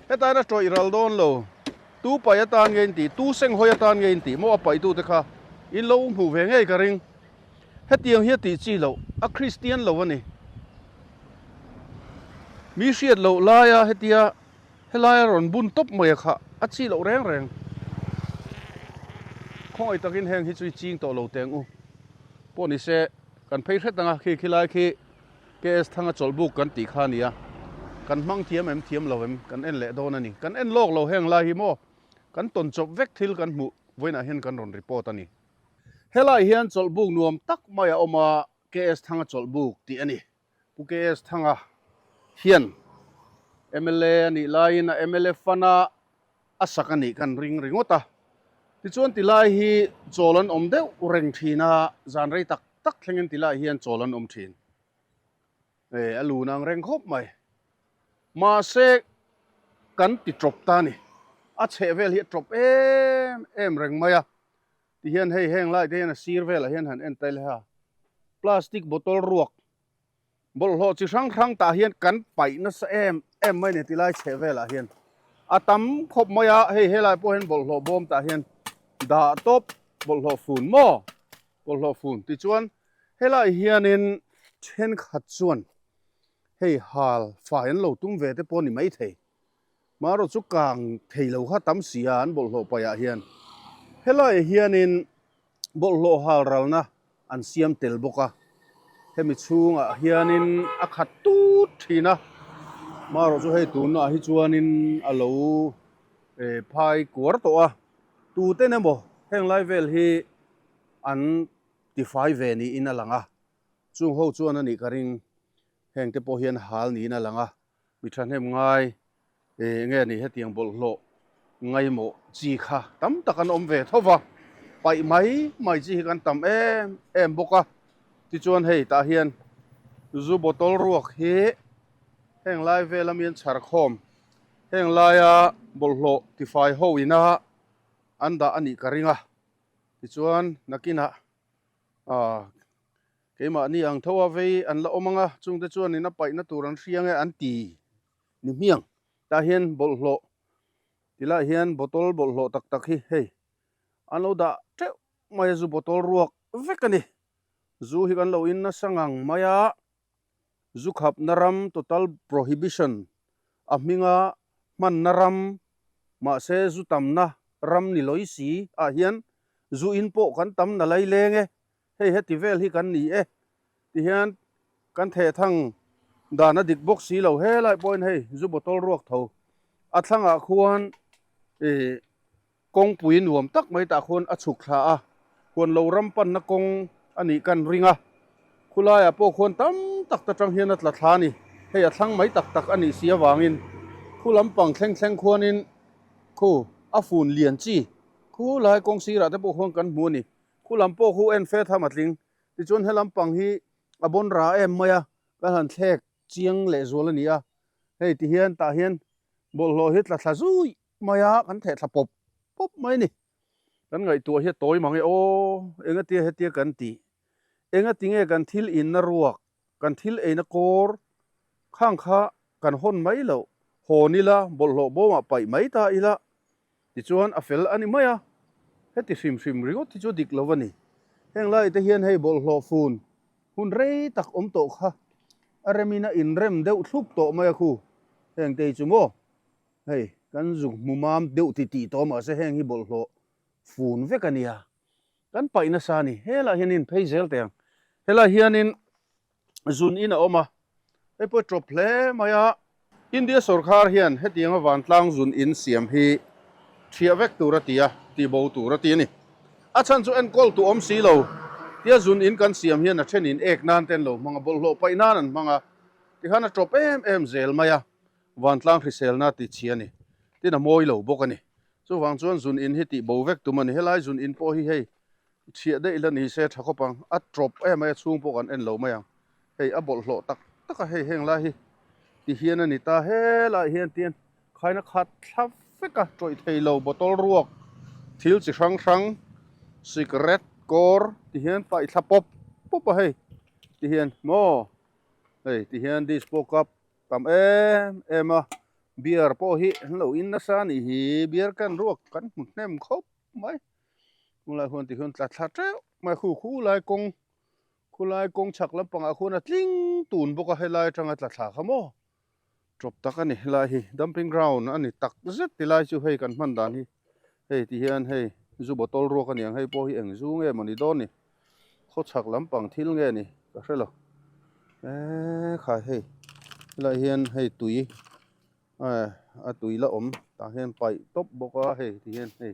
Hetah hian a tawih ral dawn lo. Tu paih atan nge in tih, tu senghawi atan nge in tih maw a paihtute kha in lo hmuh ve ngei ka ring. Hetiang hi a tih chi loh, a Kristian lo a ni. Mi hriat loh laia hetia helaia rawn bun tawp mai a kha a chi loh reng reng. Khawngaih takin heng hi chu i ching tawh lo teng u. Pawh ni se. Kan phei hret ang a, khi khilai khi. KS Thanga chawlhbuk kan tih kha a ni a, kan hmang thiam em thiam lo em kan en leh dawn a ni. Kan en lawk lo heng lai hi maw kan tawn chawp vek thil kan hmuh vawiinah hian kan rawn report a ni. Helai hian chawlhbuk nuam tak mai a awm a, KS Thanga chawlhbuk tih a ni. Pu KS Thanga hian mla a nih laiin a mla fund a a sak a nih kan ring ringawt a. Tichuan tilai hi chawl an awm deuh reng thin a, zan rei tak tak thlengin tilai hian chawl an awm thin. E, a lun ang reng khawp mai. Mahse kan ti tawp ta a ni. A chheh vel hi a tawp em em reng mai a. Tihian hei heng lai te hian a sir velah hian han en tail a, plastic bottle ruak bawlhhlawh chi hrang hrang tah hian kan paih nasa em em mai a ni tilai chheh velah hian a tam khawp mai a, hei helai pawh hian bawlhhlawh bawm tah hian dah tawp bawlhhlawh fun maw bawlhhlawh fun tichuan helai hianin thenkhat chuan hei hal fai an lo tum ve te pawh a ni maithei. Marawh chu kang thei lo kha tam si a an bawlhhlawh paihah hian helaiah hianin bawlhhlawh hal ralna an siam tel bawk a, hemi chhungah hianin a khat tut thin a, marawh chu hei tunah hi chuanin a lo phai kuar tawh a, tuten emaw heng lai vel hi an tifai ve niin a lang a, chung ho chuan a nih ka ring heng te pawh hian hal niin a lang a. Mi thahnem ngai eng nge ni hetiang bawlhhlawh ngaimawh chi kha tam tak an awm ve tho va, paih mai mai chi hi kan tam em em bawk a. Tichuan hei tah hian zu bottle ruak hi heng lai vel ami an chhar khawm, heng laia bawlhhlawh tifai ho ina an dah a nih ka ring a. Tichuan nakinah ah Keimahni ang tho a vei an la awm ang a, chungte chuanin a paihna tur an hria nge an ti ni hmiang. Tah hian bawlhhlawh tilaiah hian bottle bawlhhlawh tak tak hi hei an lo dah teuh mai a, zu bottle ruak vek a ni. Zu hi kan lo in nasa ngang mai a, zu khapna ram total prohibition a hminga hmanna ram mahse zu tamna ram ni lawi si ah hian zu in pawh kan tam na lai leng e. Hei heti vel hi kan ni e tihian kan theh thang dan a dik bawk si lo helai pawhin hei zu bottle ruak tho a thlangah khuan ih kawngpui nuam tak mai tah khuan a chhuk thla a huan lo ram panna kawng a nih kan ring a khulaiah pawh khuan tam tak ta tang hian a tla thla a ni hei a thlang mai tak tak a nih si avangin khu lampang thleng thleng khuanin khu a fun lian chi khulai kawng sirah te pawh khuan kan hmu a ni. Khu lam pawh khu en fe tham a tling. Tichuan he lampang hi a bawn ra em mai a, kan han thlek chiang leh zual a ni a. Hei ti hian tah hian bawlhhlawh hi tla thla zui mai a, kan theh thla pawp pawp mai a ni. Kan ngaihtuah hi a tawi mang e aw, engatia hetia kan tih? Engatinge kan thil inna ruak, kan thil eina kawr khang kha kan hawn mai loh, hawn ila bawlhhlawh bawmah paih mai ta ila Tichuan a fel a ni mai a, heti hrim hrim ringawt hi chu dik lo a ni. Heng lai te hian hei bawlhhlawh fun hun rei tak awm tawh kha a remin a inrem deuh thlup tawh mai a khu. Heng te hi chu maw hei kan zuk hmu mam deuh ti tih tawh mahse heng hi bawlhhlawh fun vek a nia. Kan paih nasa a ni. Helaiah hianin phei zel teh ang. Helaiah hianin zun in a awm a, hei pawh tawp hle mai a. India sorkar hian hetianga vantlang zun in siam hi thiah vek tur a ti a, tihbo tur a ti a ni. A chhan chu enkawl tu awm si lo tia zun in kan siam hian a then in ek nan te an lo hmang a, bawlhhlawh paih nan an hmang a, tikhan a tawp em em zel mai a, vantlang hriselna ti chhi a ni. Tin a mawi lo bawk a ni. Chuvang chuan zun in hi tihbo vek tum a ni. Helai zun in pawh hi hei Chhiah daih la ni se tha khawp ang, a tawp em mai a chhung pawh kan en lo mai ang. Hei a bawlhhlawh tak tak a hei heng lai hi ti hian a ni ta helaiah hian tian khaina khat thla vek a tawih thei lo bottle ruak thil chi hrang hrang cigarette kawr ti hian paih thla pawp pawp a hei ti hian maw hei ti hian dispo cup tam em em a beer pawh hi an lo in nasa a nih hi beer can ruak kan hmu hnem khawp mai. Khulai huan tih hian tla thla teuh mai khu khulai kawng khulai kawng chhak lampangah khuan a tling tun bawk a helai atanga tla thla kha maw tawp tak a ni helai hi dumping ground a ni tak zet tilai chu hei kan hman dan hi hei ti hian hei zu bottle ruak a ni ang hei pawh hi eng zu nge maw ni dawn ni khawchhak lampang thil nge ni ka hre lo. Eee khai hei helaiah hian hei tui a tui la awm tah hian paih tawp bawk a hei ti hian hei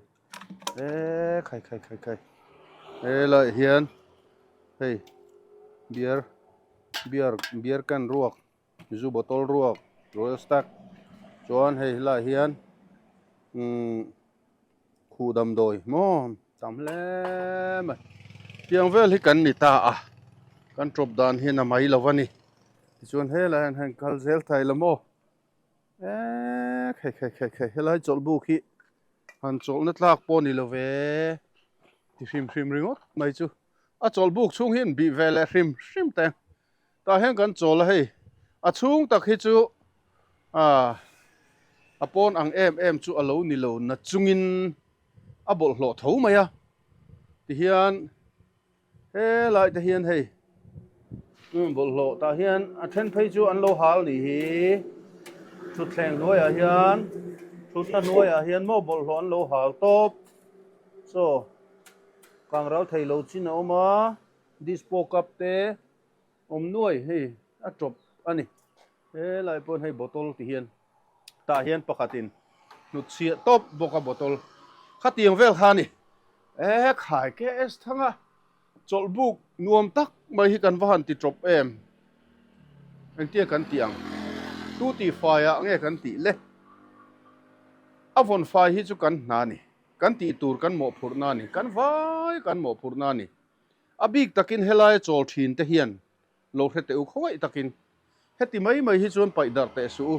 eee khai khai khai khai helaiah hian hei beer beer beer can ruak zu bottle ruak royal stag chuan hei helaiah hian umm khuh damdawi maw tam hle mai tiang vel hi kan ni ta a kan tawp dan hian a mai lo a ni tichuan helai hian heng kal zel thai la maw eee khai khai khai khai helai chawlh buk hi han chawlhna tlak pawh ni lo ve ti hrim hrim ringawt mai chu a chawlh buk chhung hi an bih ve leh hrim hrim te tah hian kan chawl a hei a chhung tak hi chu ah a pawn ang em em chu a lo ni lo na chungin a bawlhhlawh tho mai a tihian helai te hian hei bawlhhlawh tah hian a then phei chu an lo hal ni hi thutthleng hnuaiah hian thutna hnuaiah hian maw bawlhhlawh an lo hal tawp chaw kang ral thei lo chin a awm a dispo cup te awm nuai hei a tawp a ni helai pawh hei bottle ti hian tah hian pakhatin hnut chhiah tawp bawk a bottle khatiang vel kha a ni e khai KS thanga chawlh buk nuam tak mai hi kan va han ti tawp em engtia kan tih ang tu tih faiah nge kan tih le a vawn fai hi chu kan hna a ni kan tih tur kan mawhphurhna a ni kan vai kan mawhphurhna a ni. A bik takin helaia chawl thin te hian lo hre teh u khawngaih takin heti mai mai hi chuan paih darh teh suh u.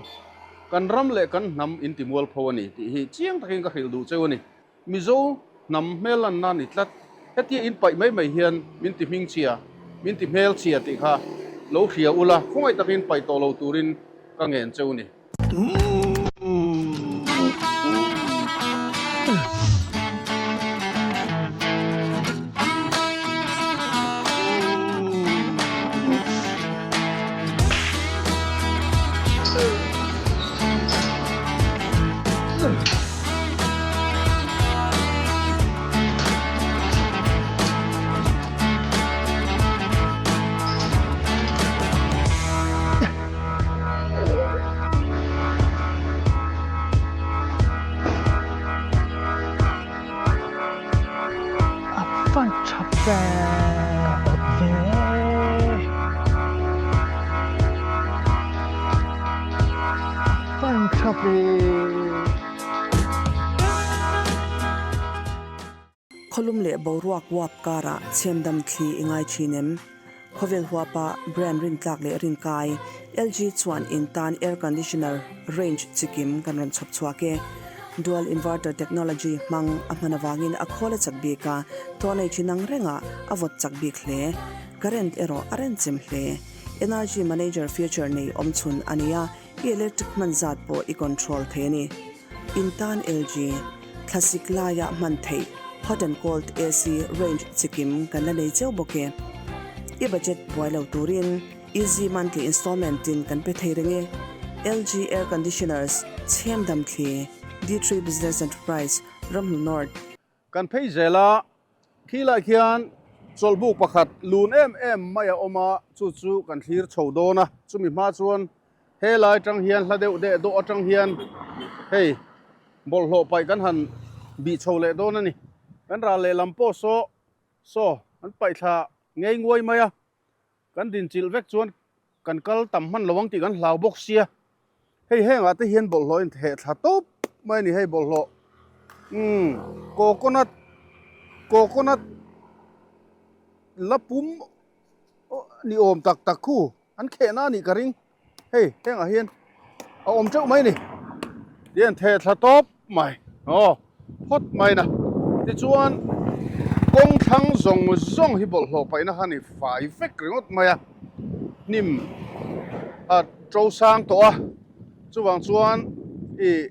Kan ram leh kan hnam in ti mualpho a ni tih hi chiang takin ka hrilh duh cheu a ni. Mizo hnam hmel lanna a ni tlat. Hetia in paih mai mai hian min ti hmingchhia, min ti hmelchhia tih kha lo hria ula khawngaih takin paih tawh lo turin ka ngen cheu a ni. A van tha ve. Ka awt ve. A van tha ve. Khawlum leh boruak uap karah chhemdam thli i ngai thin em? Khawvel huapa brand rintlak leh rinkai, LG chuan in tan air conditioner range chikim kan rawn chhawp chhuak e. Dual inverter technology hmang a hman avangin a khawl a chak bik a, tawh nei thin ang rengah a vawt chak bik hle. Current erawh a renchem hle. Energy manager feature nei awmchhun a ni a, i electric hman zat pawh i control thei a ni. In tan LG, thlasik laia hman theih hot and cold AC range chikim kan la nei cheu bawk e. I budget buai lo turin easy monthly installment in kan pe thei reng e. LG Air Conditioners, Chhem Dam Thli, D3 Business Enterprise, Ramhnu North. Kan phei zel a, khilai khian chawlhbuk pakhat lun em em mai a awm a, chu chu kan thlir chho dawn a, chumi hma chuan helai atang hian hla deuh deh dawh atang hian hei bawlhhlawh paih kan han bih chho leh dawn a ni. Kan ral lehlam pawh saw saw an paih thla ngei nguai mai a, Kan dinchilh vek chuan kan kal tam hman lo ang tih kan hlau bawk sia. Hei hengah te hian bawlhhlawh in theh thla tawp mai a ni hei bawlhhlawh. Umm coconut coconut la pum ni awm tak tak khu an khehna a nih ka ring. Hei hengah hian a awm teuh mai a ni. Tihian theh thla tawp mai aw phawt mai na tichuan kawng thlang zawng zawng hi bawlhhlawh paihna kha ni fai vek ringawt mai a hnim a to sang tawh a chuvang chuan ih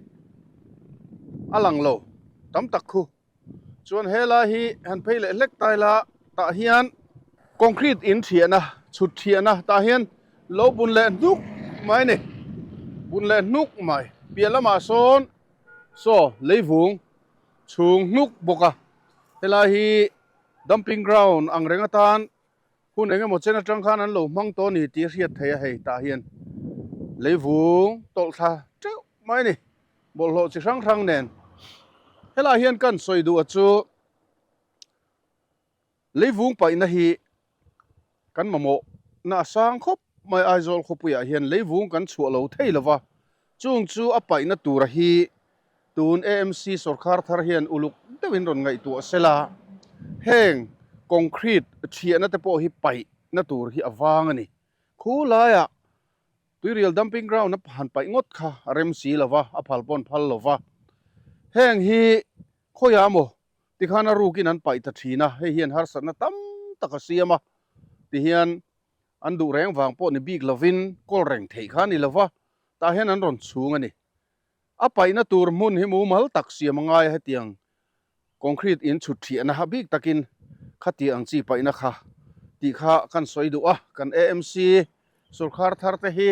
a lang lo tam tak khu. Chuan helai hi han phei leh hlek ta ila tah hian concrete in thiahna chhut thiahna tah hian lo bun leh hnuk mai a ni bun leh hnuk mai piah lamah sawn saw leivung chhung hnuk bawk a helai hi dumping ground ang reng atan. Hun eng emaw chen atang khan an lo hmang tawh a ni tih a hriat theih a, hei tah hian leivung tawlh thla teuh mai a ni, bawlhhlawh chi hrang hrang nen. Helaiah hian kan sawi duh a chu leivung paihna hi kan mamawh na a sang khawp mai Aizawl khawpuiah hian leivung kan chhuah lo thei lo va, chung chu a paihna tura hi Tun AMC sawrkar thar hian uluk deuhin rawn ngaihtuah se la, heng concrete thiahna te pawh hi paihna tur hi a vang a ni. Khu laiah tuirial dumping ground a han paih ngawt kha a rem si lo va, a phal pawn phal lo va. Heng hi khawiah maw tikhan a rukin an paih ta thin a, hei hian harsatna tam tak a siam a, tihian an duh reng vang pawh ni bik lovin kawl reng theih kha a ni lo va, tah hian an rawn chhung a ni. A paihna tur hmun hi mumal tak siam a ngai a hetiang concrete in chhut thiahna ha bik takin khati ang chi paihna kha tih kha kan sawi duh a, kan AMC sawrkhar thar te hi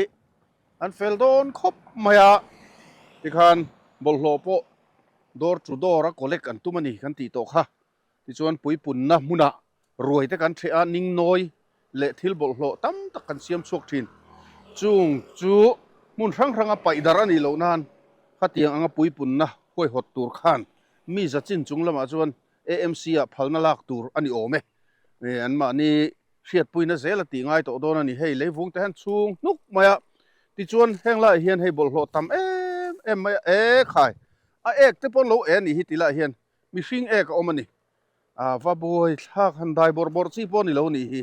an fel dawn khawp mai a, tikhan bawlhhlawh pawh door to door a collect an tum a ni kan tih tawh kha. Tichuan puipunna hmunah ruai te kan ṭheh a, ningnawi leh thil bawlhhlawh tam tak kan siam chhuak ṭhin. Chung chu hmun hrang hranga paih darh a nih loh nan khatiang anga puipunna huaihawt tur khan mi za chin chung lamah chuan AMC ah phalna lak tur a ni awm e. Anmahni hriatpuina zel a tih ngai tawh dawn a ni. Hei leivung te hian chhung hnuk mai a, tichuan heng laiah hian hei bawlhhlawh tam em em mai a, e khai a ek te pawh an lo e a nih hi ti laiah hian Mihring ek a awm a ni. A va buai thlak han dai bawrh bawrh chi pawh a ni lo nih hi.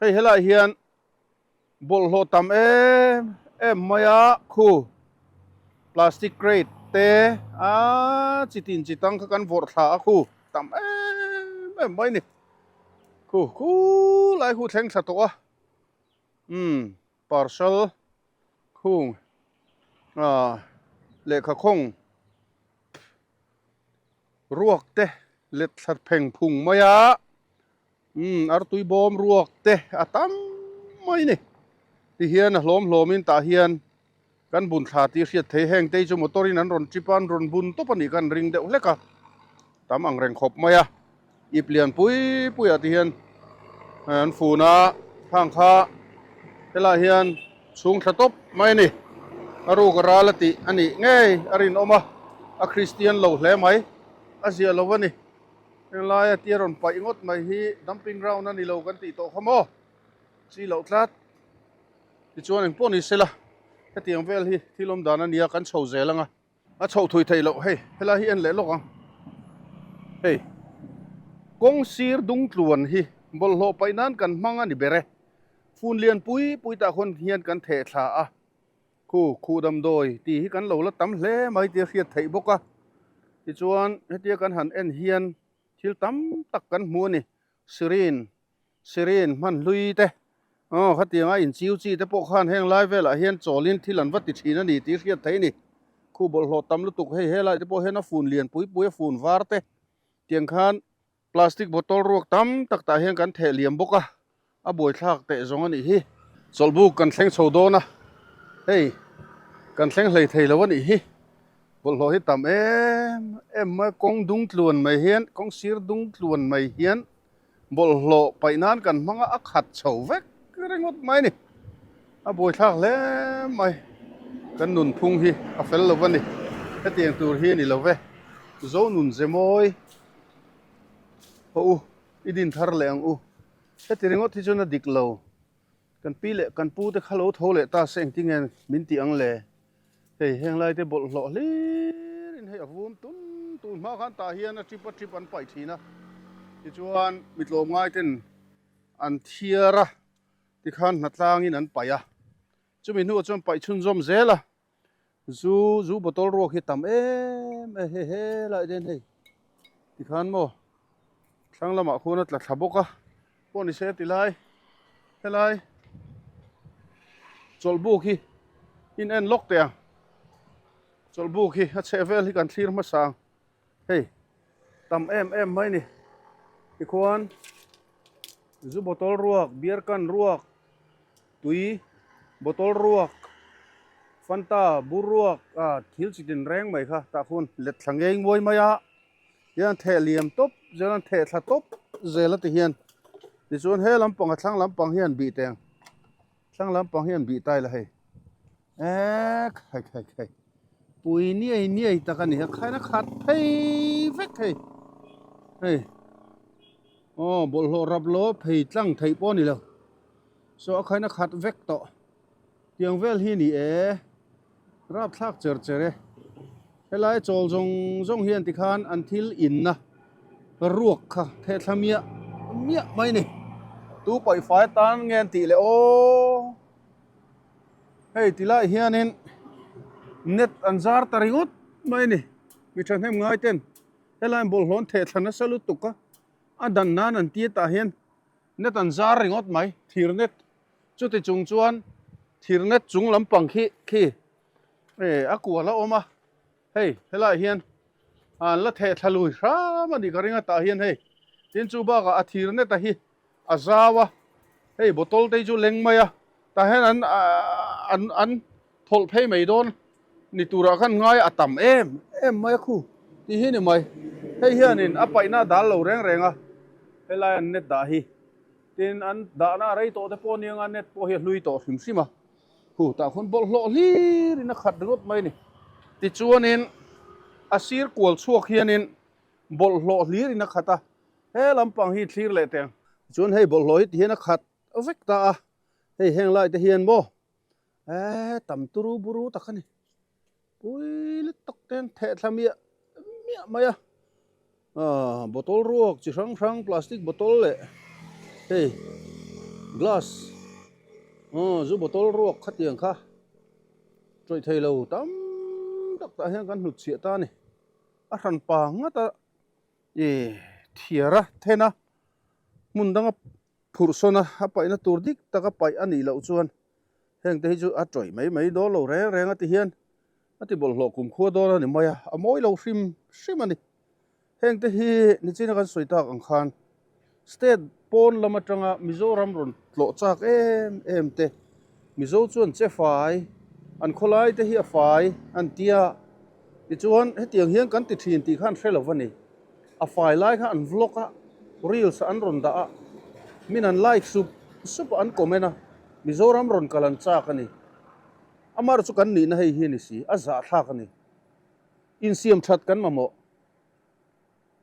Hei helaiah hian bawlhhlawh tam em em mai a, khu plastic crate te a chi tin chi tang kha kan vawrh thla a khu tam em em mai a ni. Khu khu lai khu thleng thla tawh a, umm parcel khung ah lehkha khawng. Ruak te let thla pheng phung mai a, umm artui bawm ruak te a tam mai ni. Tihian a hlawm hlawmin tah hian kan bun thla tih hriat thei heng te hi chu motor in an rawn trip a an rawn bun tawp a nih kha an ring deuh hlek a, tam ang reng khawp mai a. Ip lian pui pui ah tihian an fun a, khang kha helaiah hian chhung thla tawp mai a ni. A ruk a ral a tih a nih ngei a rinawm a, a Kristian lo hle mai, a ziah lo a ni. Henglaia tia rawn paih ngawt mai hi dumping ground a ni lo kan tih tawh kha maw? Chi loh tlat. Tichuan engpawh ni sela hetiang vel hi thil awm dan a nia kan chho zel ang a. A chhoh thui theih loh hei helai hi en leh lawk ang hei kawng sir dung tluan hi bawlhhlawh paih nan kan hmang a ni ber e fun lian pui pui tah khawn hian kan theh thla a khu khuh damdawi tih hi kan lo la tam hle mai tih a hriat theih bawk a tichuan hetia kan han en hian thil tam tak kan hmu a ni syringe Sirin hman hlui te aw khatianga inchiu chi te pawh khan heng lai velah hian chawlin thil an va ti thin a ni tih hriat theih a ni. Khu bawlhhlawh tam lutuk hei helai te pawh hian a fun lian pui pui a fun var te tiang khan plastic bottle ruak tam tak tah hian kan theh liam bawk a, a buaithlak teh zawng a nih hi. Chawlhbuk kan thleng chho dawn a, hei kan thleng hlei thei lo a nih hi. Bawlhhlawh hi tam em em mai kawng dung tluan mai hian kawng sir dung tluan mai hian Bawlhhlawh paih nan kan hmang a, a khat chho vek ringawt mai a ni. A buaithlak hle mai. Kan nunphung hi a fel lo a ni. Hetiang tur hi a ni lo ve. Zo nun ze mawi haw u, i din thar leh ang u. Heti ringawt hi chuan a dik lo. Kan pi leh kan pu te kha lo tho leh ta se engtinge min tih ang le? Hei heng lai te bawlhhlawh hlir in hei a vum tun tun hma khan tah hian a trip a trip an paih thin a, tichuan mi tlawmngai ten an thiar a tikhan hnatlang in an paih a, chumi hnuah chuan paih chhunzawm zel a. Zu zu bottle ruak hi tam em em hei helai te hian hei tikhan maw thlang lamah khuan a tla thla bawk a pawh ni se tilai helai chawlhbuk hi in en lawk teh ang chawlhbuk hi a chheh vel hi kan thlir hmasa ang hei tam em em mai ni tikhuan zu bottle ruak beer can ruak. Tui bottle ruak, Fanta bur ruak ah thil chi tin reng mai kha tah khuan let thla ngei nguai mai a, tihian theh liam tawp zel a theh thla tawp zel a ti hian. Tichuan he lampang a thlang lampang hian bih teng thlang lampang hian bih ta ila hei eee khai khai khai pui niai niai tak a ni a khaina khat phei vek hei hei aw bawlhhlawh rap lo phei tlang theih pawh a ni lo saw a khaina khat vek tawh tiang vel hi a ni e rapthlak cher cher e helai chawl zawng zawng hian tikhan an thil inna ruak kha thehthla miah miah mai a ni tu pawihfai atan nge an tih leh aw. Hei ti lai hianin net an zar ta ringawt mai a ni. Mi thahnem ngai ten helai bawlhhlawh an theh thla nasa lutuk a, a dan nan an ti tah hian net an zar ringawt mai, thir net. Chuti chung chuan thir net chung lampang khi khi eh a kual a awm a, hei helaiah hian an la theh thla lui hram a nih ka ring a tah hian hei tin chu bakah a thir net a hi a zau a hei bottle te hi chu leng mai a tah hian an an an thawlh phei mai dawn ni turah khan ngai a tam em em mai a khu tih hi ni mai hei hianin a paihna a dal lo reng reng a helai an net dah hi tin an dahna a rei tawh te pawh aniang a net pawh hi a hlui tawh hrim hrim a khu tah khawn bawlhhlawh hlir in a khat ringawt mai a ni tichuanin a sir kual chhuak hianin bawlhhlawh hlir in a khat a. He lampang hi thlir leh teng. Chuan hei bawlhhlawh hi ti hian a khat vek ta a, hei heng lai te hian maw eh tam turu buru tak a ni. Pui lut tak te an theh thla miah miah mai a, ah bottle ruak chi hrang hrang plastic bottle leh hei glass aw zu bottle ruak khatiang kha tawih thei lo tam tak tah hian kan hnut chhiah ta a ni. A hran pa ngat a. Ih thiar a then a hmun danga phurh sawn a a paihna tur dik taka paih a nih loh chuan heng te hi chu a tawih mai mai dawn lo reng reng a ti hian a ti bawlhhlawh kumkhua dawn a ni mai a a mawi lo hrim hrim a ni heng te hi nichina kan sawi tak ang khan state pawn lam atanga Mizoram rawn tlawh chak em em te Mizo chuan che fai an khawlai te hi a fai an tia. Tichuan, hetiang hian kan ti thin tih kha an hre lo va ni. A fai lai kha an vlog a, reels an rawn dah a, min an like sup sup a, an comment a, Mizoram rawn kal an chak a ni. Amar chu kan nihna hei hi a ni si, a zahthlak a ni. Insiam that kan mamawh.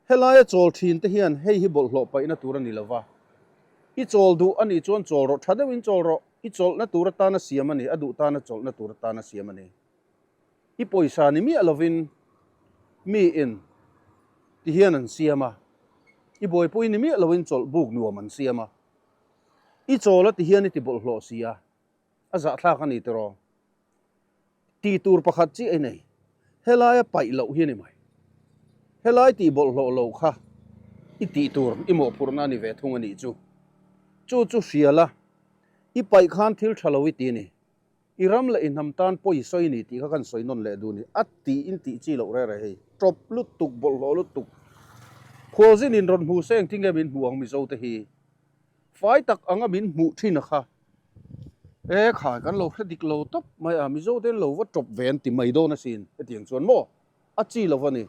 Helaia chawl thin te hian hei hi bawlhhlawh paihna tur a ni lo va. I chawl duh a nih chuan chawl rawh, tha deuhin chawl rawh. I chawlhna tur atana siam a ni, a duh tana chawlhna tur atana siam a ni. I pawisa ni miah lovin mi in ti hian an siam a, i buaipui ni miah lovin chawlh buk nuam an siam a, i chawl a ti hian i ti bawlhhlawh si a, a zahthlak a ni tiraw? Tih tur pakhat chiah i nei, helaia paih loh hi a ni mai. Helai tih bawlhhlawh lo kha i tih tur i mawhphurhna a ni ve thung a nih chu. Chu chu hria la, i paih khan thil tha lo i ti a ni. I ram leh i hnam tan pawi sawi ni tih kha kan sawi nawn leh duh ni. A tih in tih chi loh reh reh hei. Tawp lutuk, bawlhhlawh lutuk. Khualzin in rawn hmu se engtin nge min hmuh ang Mizo te hi? Fai tak anga min hmuh thin a kha. E khai kan lo hre dik lo tawp mai a, Mizo te lo va tawp ve an ti mai dawn asin. Hetiang chuan maw? A chi lo a ni.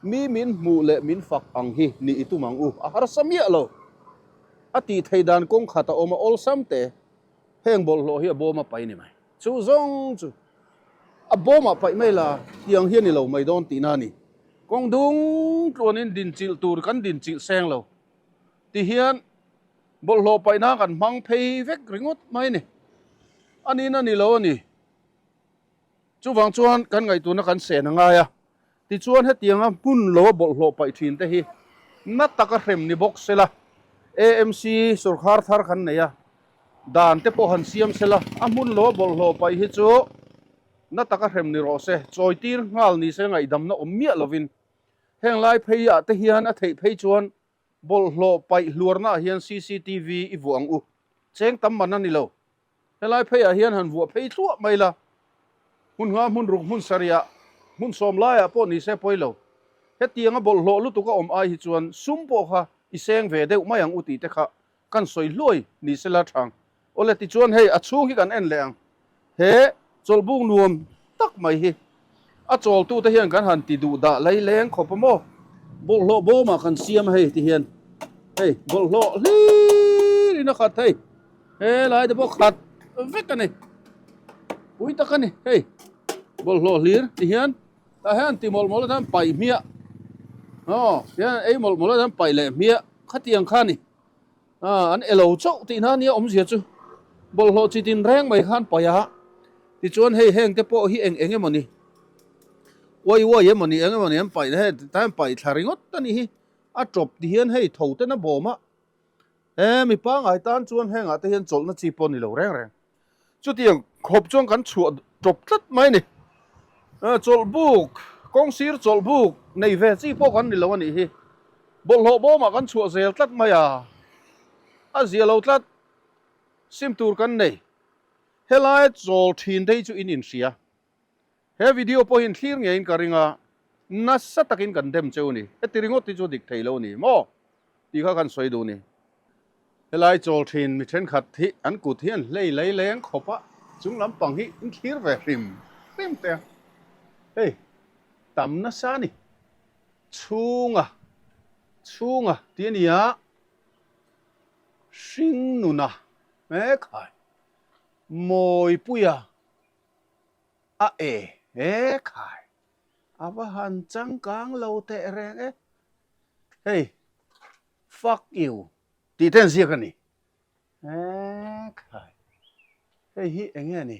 Mi min hmuh leh min fak ang hi ni i tum ang u. A harsa miah lo. A tih thei dan kawng khat a awm a awlsam te. Heng bawlhhlawh hi a bawm a paih ni mai. Chu zawng chu a bawmah paih mai la, tiang hi a ni lo mai dawn tihna a ni. Kawng dung tluanin dinchilh tur kan dinchilh seng lo ti hian bawlhhlawh paihna kan hmang phei vek ringawt mai a ni. A nihna ni lo a ni. Chuvang chuan kan ngaihtuahna kan sen a ngai a, tichuan hetianga hmun lo a bawlhhlawh paih thin te hi na taka hrem ni bawk sela, AMC sawrkhar thar kan nei a, dan te pawh han siam sela, a hmun lo a bawlhhlawh paih hi chu na taka hrem ni rawh se, chawitir nghal ni se ngaihdamna awm miah lovin heng lai phei ah te hian a theih phei chuan bawlhhlawh paih hluarna ah hian cctv i vuah ang u, cheng tam man a ni lo. Helai pheiah hian han vuah phei thluah mai la, hmun nga, hmun ruk, hmun sarihah, hmun sawm laiah pawh ni se pawi lo. Hetianga bawlhhlawh lutuk a awm ai hi chuan sum pawh kha i seng ve deuh mai ang u tih te kha kan sawi hluai ni se la thang. Awle tichuan hei a chhung hi kan en leh ang. He chawlhbuk nuam tak mai hi a chawltute hian kan han ti duh dah lei leng khawp a maw? Bawlhhlawh bawmah kan siam a hei ti hian hei bawlhhlawh hlir. hlirin a khat hei helai te pawh khat vek a ni pui tak a ni hei bawlhhlawh hlir ti hian tah hian ti mawlh mawlh atan paih hmiah aw tihian ei mawlh mawlh atan paih leh hmiah khatiang kha a ni ah an elo chauh tih na nia awmzia chu bawlhhlawh chi tin reng mai khan paih a tichuan hei heng te pawh hi eng eng emaw ni uai uai emaw ni eng emaw ni an paih hei tah hian paih thla ringawt a nih hi a tawp ti hian hei tho ten a bawm a he mi pangai tan chuan hengah te hian chawlhna chi pawh a ni lo reng reng chutiang khawp chuan kan chhuah tawp tlat mai a ni chawlh buk kawng sir chawlh buk nei ve chi pawh kan ni lo a nih hi bawlhhlawh bawmah kan chhuah zel tlat mai a a zia lo tlat sim tur kan nei helai chawl thin te hi chu in inhria. He video pawh hian thlir ngeiin ka ring a, nasa takin kan dem cheu a ni. Heti ringawt hi chu dik thei lo a ni maw? Tih kha kan sawi duh a ni. Helai chawl thin mi thenkhat hi an kut hi an hlei lei leng khawp a, chung lampang hi in thlir ve hrim hrim teh a. Hei, tam nasa a ni. Chhunga, chhunga tih a ni a, hring nuna hmekhai, mawipuia A e he khai a va han changkang lo teh reng e. Hei fuck you tih te an ziak a ni. He khai hei hi eng nge ni?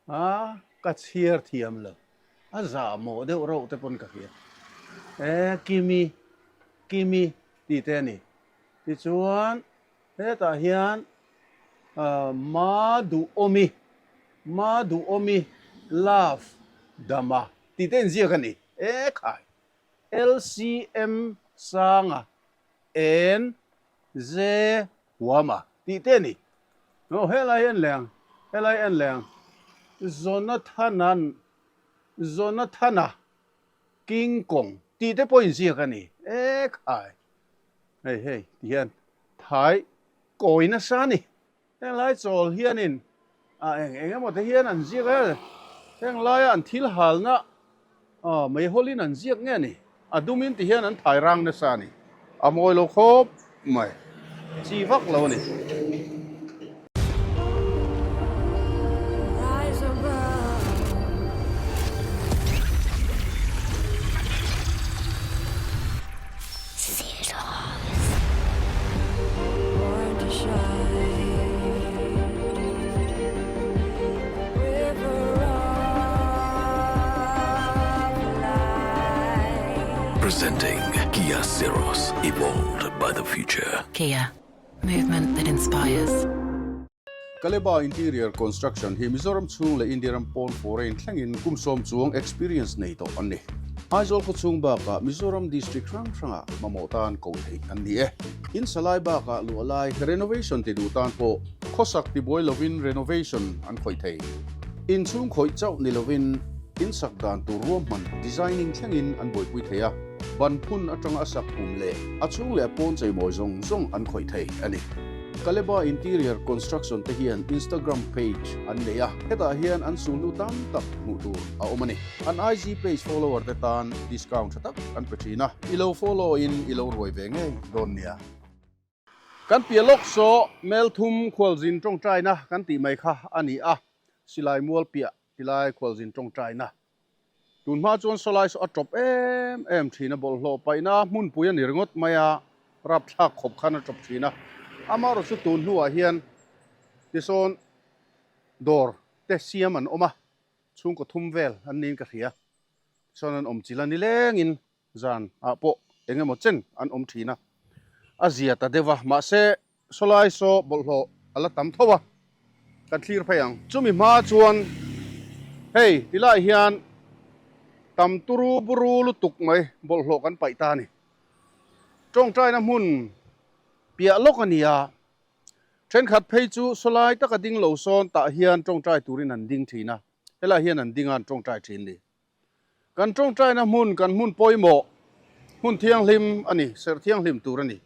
A ka chhiar thiam lo a zah mawh deuh reuh te pawn ka hria. E Kimi Kimi tih te a ni. Tichuan Hetah hian Ma Duhawmi, Ma Duhawmi Love Dama tih te inziak a ni. E khai! LCM Sanga N J Huama tih te a ni. Aw helai en leh ang, helai en leh ang. Jonathana'n, Jonathana King Kong tih te pawh inziak a ni. E khai! Hei hei ti hian thai kawi nasa a ni. Heng lai chawl hianin ah eng eng emaw te hian an ziak a, heng laia an thil halna ah meihawlin an ziak nge a ni. A dumin ti hian an thai rang nasa a ni. A mawi lo khawp mai. Chi vak lo a ni. Presenting Kia Syros, evolved by the future. Kia, movement that inspires. Kaleba Interior Construction hi Mizoram chhung leh India ram pawn foreign thlengin kum sawm chuang experience nei tawh an ni. Aizawl khawchhung bakah Mizoram district hrang hrangah mamawh tan koh theih an ni e. In salai bakah luah lai renovation ti duh tan pawh khawsak tibuai lovin renovation an khawih thei. Inchhung khawih chauh ni lovin in sak dan tur ruahman designing thlengin an buaipui thei a, ban phun atanga a sak kum leh a chhung leh a pawn cheimawi zawng zawng an khawih thei a ni. Kaleba Interior Construction te hian Instagram page an nei a, hetah hian an sulhnu tam tak hmuh tur a awm a ni. An IG page follower te tan discount tha tak an pe thin a, i lo follow in i lo ruai ve ngei dawn nia. Kan piah lawk saw Melthum khualzin tawngtaina kan tih mai kha a ni a, silai mual piah tilai khualzin tawngtaina. Tun hma chuan sawlai saw a tawp em em thin a, bawlhhlawh paihna hmunpui a ni ringawt mai a, rapthlak khawp khan a tawp thin a. Amaherawhchu chu tun hnuah hian tisawn dawr te siam an awm a, chhungkaw thum vel an niin ka hria. Tisawn an awm chil a nilengin Zan ah pawh eng emaw chen an awm thin a, a zia ta deuh a, mahse sawlai saw bawlhhlawh a la tam tho a, kan thlir phei ang. Chumi hma chuan hei ti lai hian tam turu buru lutuk mai bawlhhlawh kan paih ta a ni. Tawngtaina hmun piah lawk a ni a, thenkhat phei chu sawlai taka ding lo sawn tah hian tawngtai turin an ding thin a, helai hian an ding a an tawngtai thin ni. Kan tawngtaina hmun kan hmun pawimawh, hmun thianghlim a ni, serh thianghlim tur a ni.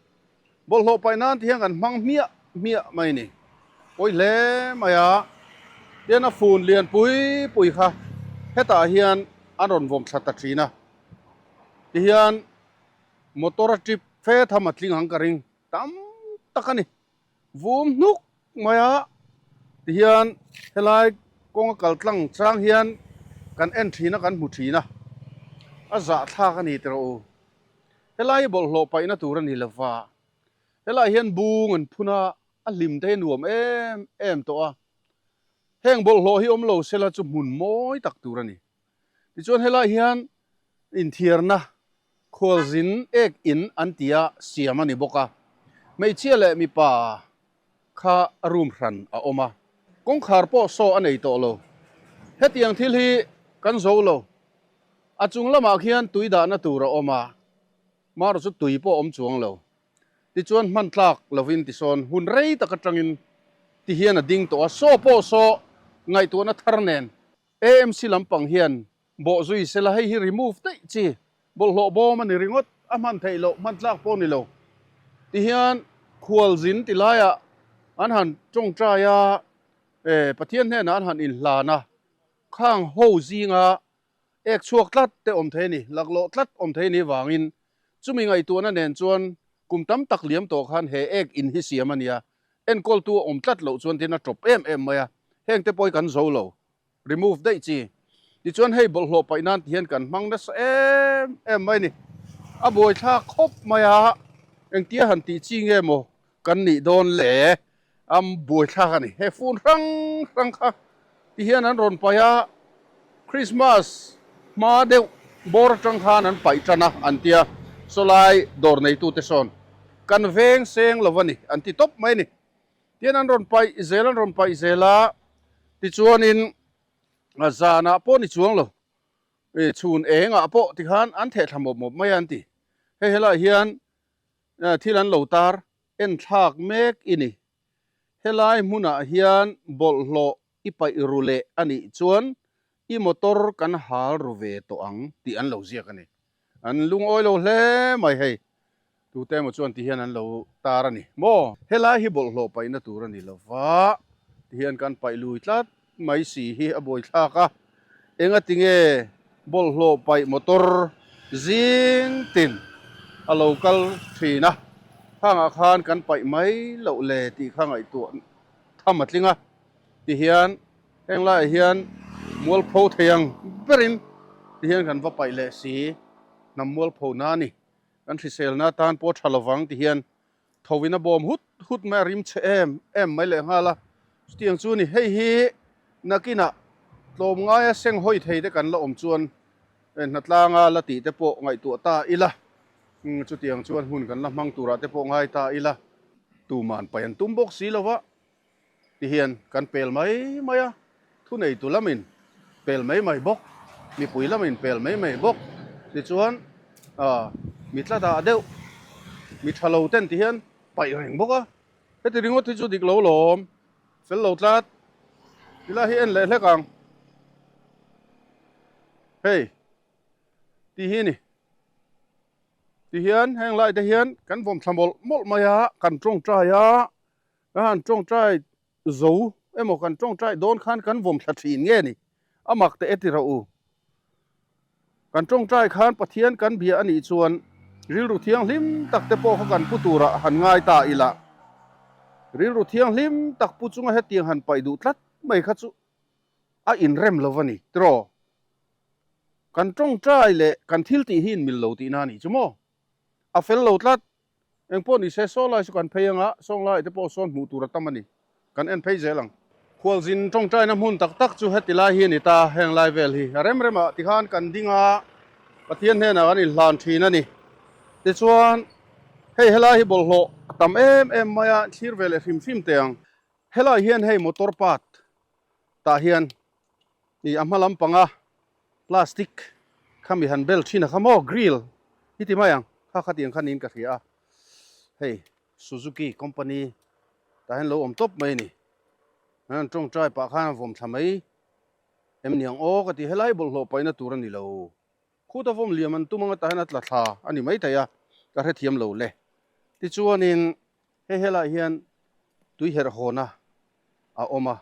Bawlhhlawh paih nan te hian kan hmang hmiah hmiah mai a ni. Pawi hle mai a, tian a fun lian pui pui kha hetah hian an rawn vawm thla ta thin a. Tihian motor a trip fe tham a tling ang ka ring tam tak a ni. Vum hnuk mai a, tihian helai kawnga kal tlang chang hian kan en thin a, kan hmu thin a, a zahthlak a ni tiraw u. Helai hi bawlhhlawh paihna tur a ni lova, helai hian bung an phun a, a hlim te hi nuam em em tawh a, heng bawlhhlawh hi awm lo sela chu hmun mawi tak tur a ni. Tichuan helai hian inthiarna khualzin ek in an tia siam a ni bawk a, hmeichhia leh mipa kha room hran a awm a, kawngkhar pawh saw a nei tawh lo. Hetiang thil hi kan zo lo, a chung lamah khian tui dahna tur a awm a, marawh chu tui pawh a awm chuang lo. Tichuan hman tlak lovin tisawn hun rei tak atangin tihian a ding tawh a, saw pawh saw ngaihtuahna thar nen AMC lampang hian bawh zui sela hei hi remove daih chi bawlhhlawh bawm a ni ringawt a hman theih loh hman tlak pawh ni lo ti hian khualzin ti laiah an han tawngtai a eh Pathian hnenah an han inhlan a khang ho zinga ek chhuak tlat te awm thei a ni laklawh tlat awm thei a nih vangin chumi ngaihtuahna nen chuan kum tam tak liam tawh khan he ek in hi siam a nia Enkawltu a awm tlat loh chuan tin a tawp em em mai a, hengte pawh hi kan zo lo, remove daih chi. Tichuan hei bawlhhlawh paih nan ti hian kan hmang nasa em em mai a ni. A buaithlak khawp mai a, engtia han tih chi nge maw kan nih dawn le, a buaithlak a ni. He fun hrang hrang kha ti hian an rawn paih a, Christmas hma deuh bawr atang khan an paih tan a an tia, sawlai dawr neitute sawn kan veng seng lo a ni an ti tawp mai a ni. Tihian an rawn paih zel an rawn paih zel a, tichuanin zanah pawh ni chuang lo, chhun engah pawh tikhan an theh thla mawp mawp mai a an ti. Hei helaiah hian thil an lo tar enthlak mek i ni. Helai hmunah hian bawlhhlawh i paih ru leh a nih chuan i motor kan hal ru ve tawh ang tih an lo ziak a ni. An lungawi lo hle mai hei. Tute emaw chuan ti hian an lo tar a ni maw? Helai hi bawlhhlawh paihna tur a ni lo va, ti hian kan paih lui tlat mai si hi a buaithlak a. Engati nge bawlhhlawh paih motor zing tin a lo kal thin a, khangah khan kan paih mai loh le tih kha ngaihtuah tham a tling a. Ti hian heng laiah hian mualpho thei ang berin ti hian kan va paih leh si, hnam mualpho na a ni. Kan hriselna tan pawh tha lovang ti hian tho in a bawm hut hut mai a rim chhe em em mai leh nghal a. Chutiang chu ni hei hi nakinah tlawmngaia seng hawi thei te kan la awm chuan hnatlanga la tih te pawh ngaihtuah ta ila, chutiang chuan hun kan la hmang turah te pawh ngai ta ila. Tuman paih an tum bawk si lova. Ti hian kan pel mai mai a, thuneitu lamin pel mai mai bawk, mipui lamin pel mai mai bawk. Tichuan mi tla dah deuh, mi tha lo ten ti hian paih reng bawk a, heti ringawt hi chu dik lo lawm, fel lo tlat. Tilai hi en leh hlek ang, hei ti hi a ni. Ti hian heng lai te hian kan vawm thla mawlh mawlh mai a, kan tawngtai a. Ka han tawngtai zo emaw kan tawngtai dawn khan kan vawm thla thin nge ni? A mak teh e ti rawh u. Kan tawngtai khan Pathian kan bia a nih chuan rilru thianghlim tak te pawh kha kan pu turah han ngai ta ila. Rilru thianghlim tak pu chunga hetiang han paih duh tlat mai kha chu a inrem lo va ni tiraw? Kan tawngtai leh kan thil tih hi inmil lo tihna a nih chu maw? A fel lo tlat. Eng pawh ni se, saw lai chu kan phei anga, sawng lai te pawh sawn hmuh tur a tam a ni. Kan en phei zel ang. Khualzin tawngtaina hmun tak tak chu heti lai hi a ni ta, heng lai vel hi. A rem remah tikhan kan ding a, Pathian hnenah kan inhlan thin a ni. Tichuan, hei helai hi bawlhhlawh a tam em em mai a, thlir ve leh hrim hrim teh ang. Helai hian hei motor part tah hian ih a hma lampanga plastic kha mi han bel thin a kha maw grill hi ti mai ang kha kha tiang kha niin ka hria a hei Suzuki company tah hian lo awm tawp mai a ni an tawngtai pah khan a vawm thla mai em ni ang aw ka ti helai bawlhhlawh paihna tur a ni lo khuta vawm liam an tum anga tah hian a tla thla a ni maithei a ka hrethiam lo le tichuanin Hei helaiah hian tui herh hawna a awm a,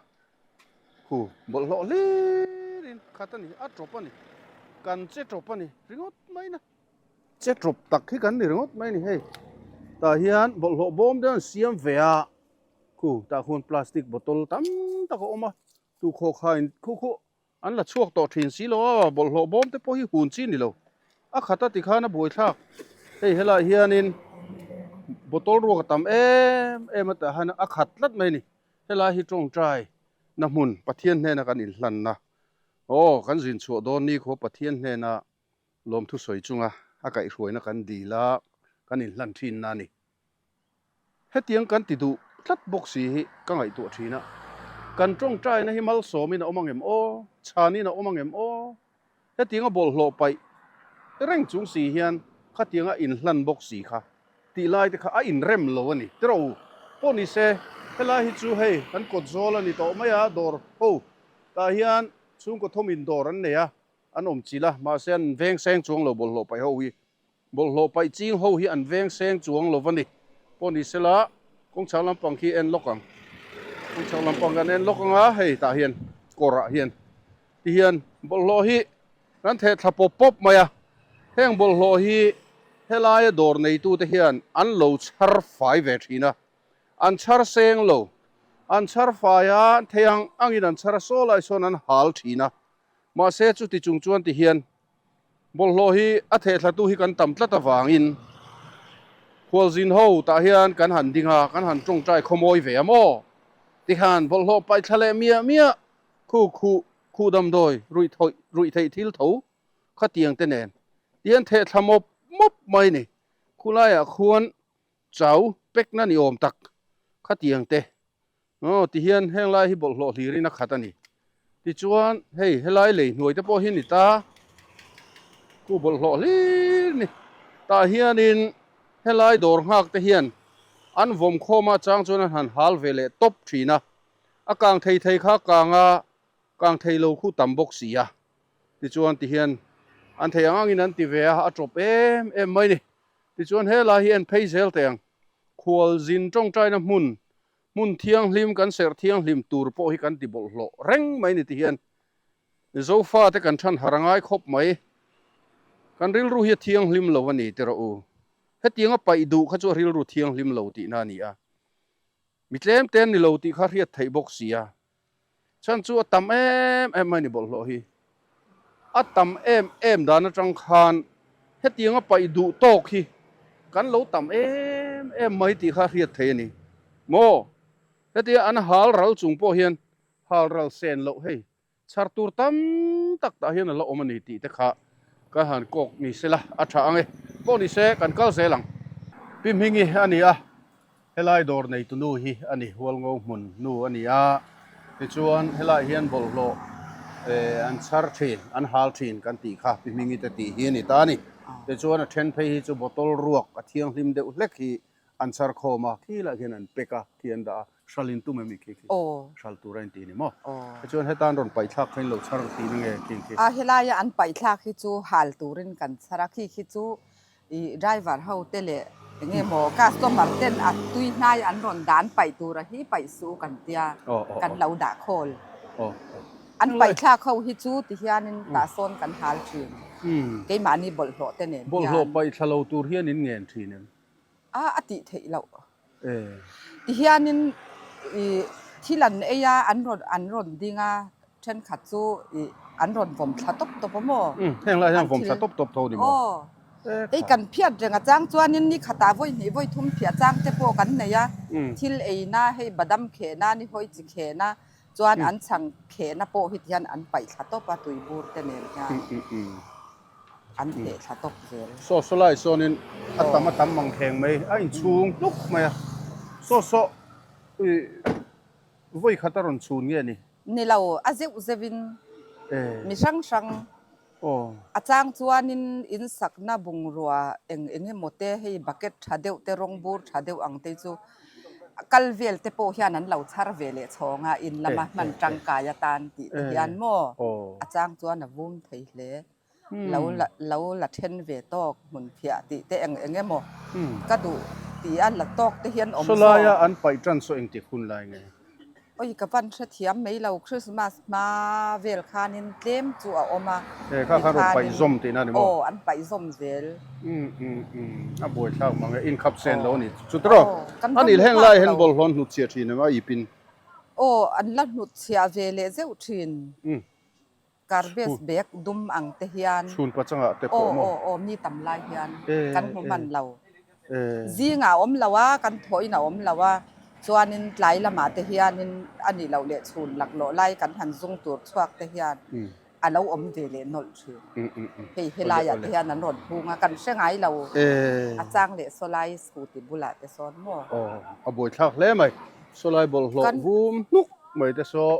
khu bawlhhlawh hlirin khat a ni, a tawp a ni, kan che tawp a ni ringawt mai na, che tawp tak hi kan ni ringawt mai a ni hei, tah hian bawlhhlawh bawm te an siam ve a. Khu tah khuan plastic bottle tam tak a awm a, tukhaw khain khu khu an la chhuak tawh thin si lo a, bawlhhlawh bawm te pawh hi hun chi ni lo. A khat a tikhan a buaithlak. Hei helaiah hianin bottle ruak a tam em em a tah hian a khat tlat mai a ni. Helai hi tawngtai na hmun Pathian hnena kan inhlanna aw kan zin chhuah dawn ni khaw Pathian hnena lawmthu sawi chunga a kaihhruaina kan dil a kan inhlan thinna a ni. Hetiang kan ti duh tlat bawk si hi ka ngaihtuah thin a, kan tawngtaina hi malsawmin a awm angem aw, chhanin a awm angem aw? Hetianga bawlhhlawh paih reng chung si hian khatianga inhlan bawk si kha tih lai te kha a inrem lo a ni. Tiraw u, pawh ni se, helai hi chu hei kan kawt zawl a ni tawh mai a, dawr ho tah hian chhungkaw thawmin dawr an nei a, an awm chilh a, mahse an veng seng chuang lo bawlhhlawh paih ho hi. Bawlhhlawh paih ching ho hi an veng seng chuang lo va ni. Pawh ni sela, kawngchhak lampang khi en lawk ang. Kawngchhak lampang kan en lawk ang a, hei tah hian kawrah hian ti hian bawlhhlawh hi kan theh thla pawp pawp mai a. Heng bawlhhlawh hi helaia dawr neitute hian an lo chhar fai ve thin a, an chhar seng lo. An chhar fai a, thei ang angin an chhar a, saw lai sawn an hal thin a. Mahse chuti chung chuan ti hian Bawlhhlawh hi a thehthlatu hi kan tam tlat avangin khualzin ho tah hian kan han ding a, kan han tawngtai khawmawi ve a maw? Tikhan bawlhhlawh paih thla leh miah miah khu khuh khuh damdawi ruih thawih ruih theih thil tho khatiang te nen tihian thehthla mawp mawp mai ni. Khulaiah khuan chau pekna ni awm tak khatiang te Aw, tihian heng lai hi bawlhhlawh hlirin a khat a ni. Tichuan, hei helai lei hnuai te pawh hi ni ta, khu bawlhhlawh hlir ni. Tah hianin helai dawr nghak te hian an vawm khawm a chang chuan an han hal ve leh tawp thin a. A kang thei thei kha kang a, kang thei lo khu tam bawk si a. Tichuan tihian an thei ang angin an ti ve a, a tawp em em mai ni. Tichuan helai hi en phei zel teh ang. Khualzin tawngtaina hmun Hmun thianghlim kan serh thianghlim tur pawh hi kan ti bawlhhlawh reng mai ni ti hian Zofa te kan than har a ngai khawp mai. Kan rilru hi a thianghlim lo a ni ti rawh u. Hetiang a paih duh kha chu a rilru thianghlim lo tihna a ni a. Mi tlem te an ni lo tih kha hriat theih bawk si a. Chhan chu a tam em em mai ni bawlhhlawh hi. A tam em em dan atang khan hetiang a paih duh tawk hi kan lo tam em em mai tih kha hriat thei a ni maw? Hetia an hal ral chung pawh hian hal ral sen loh hei chhar tur tam tak tah hian a la awm a ni tih te kha ka han kawk ni sela a tha ang e. Pawh ni se kan kal zel ang. Pi Hmingi a ni a. Helai dawr neitu nu hi a ni, Hualngo hmun nu a ni a, tichuan helaiah hian bawlhhlawh an chhar thin, an hal thin kan tih kha Pi Hmingi te tih hi a ni ta a ni. Tichuan a then phei hi chu bottle ruak a thianghlim deuh hlek hi an chhar khawm a, khilaiah khian an pack a, khi an dah a, hral in tum em i khi khi? Hral tur a inti ni maw? Tichuan heta an rawn paih thlak kha in lo chhar tih na nge khi khi? A, helaia an paih thlak hi chu hal turin kan chhar a, khi khi chu I driver ho te leh enge maw customer ten a tui hnai an rawn dan paih tura hi paih suh kan tia kan lo dah khawl. An paih thlak ho hi chu ti hianin tah sawn kan hal thin. Keimahni bawlhhlawh te nen hian. Bawlhhlawh paih thla lo tur hian in ngen thin em? A a tih theih loh. Ti hianin i thil an ei a an rawn an rawn ding a thenkhat chu i an rawn vawm thla tawp tawp a maw? Heng lai hian vawm thla tawp tawp tho ni maw? Aw hei kan phiat reng a chang chuanin ni khatah vawi hnih vawi thum phiah chang te pawh kan nei a thil eina hei badam khehna ni hawi chi khehna chuan an chhang khehna pawh hi ti hian an paih thla tawp a tuibur te nen hian. An theh thla tawp zel. Saw saw lai sawnin a tam a tam mang kheng mai a inchhung tluk mai a. Saw saw i vawi khat a rawn chhun nge ni? Ni lo, a zeuh zeuhin mi hrang hrang a chang chuanin in sakna bungrua eng eng emaw te hei bucket tha deuh te rawng bur tha deuh ang te chu kal vel te pawh hian an lo chhar ve leh chhawng a in lama hman tangkai atan tih te hian maw a chang chuan a vum thei hle. Lo la lo la then ve tawk hmun phiah tih te eng eng emaw ka duh tih a la tawk te hian awm zawk. Sawlaia an paih tan saw engtik hun lai nge? Oi ka van hrethiam mai lo, Christmas hma vel khanin tlem chu a awm a, He kha kha rawn paih zawm tihna a ni maw? Aw, an paih zawm zel. Umm umm umm, a buaithlak mang e, inkhap sen lo a ni chu tawh. A nih heng lai hian bawlhhlawh an hnutchhiah thin em a ipin? Aw, an la hnutchhiah ve leh zeuh thin. Garbage bag dum ang te hian. Chhun pachangah te pawh maw? Aw aw aw, mi tam lai hian kan hmu hman lo. Zingah a awm lo a, kan thawhin a awm lo a, chuanin tlai lamah te hianin a nih loh leh chhun laklawh lai kan han zung tur chhuak te hian a lo awm ve leh nawlh thin. Hei helaiah te hian an rawn phung a, kan hre ngai lo. A chang leh sawlai scooty bulah te sawn maw? Aw, a buaithlak hle mai. Sawlai bawlhhlawh vum hnuk mai te saw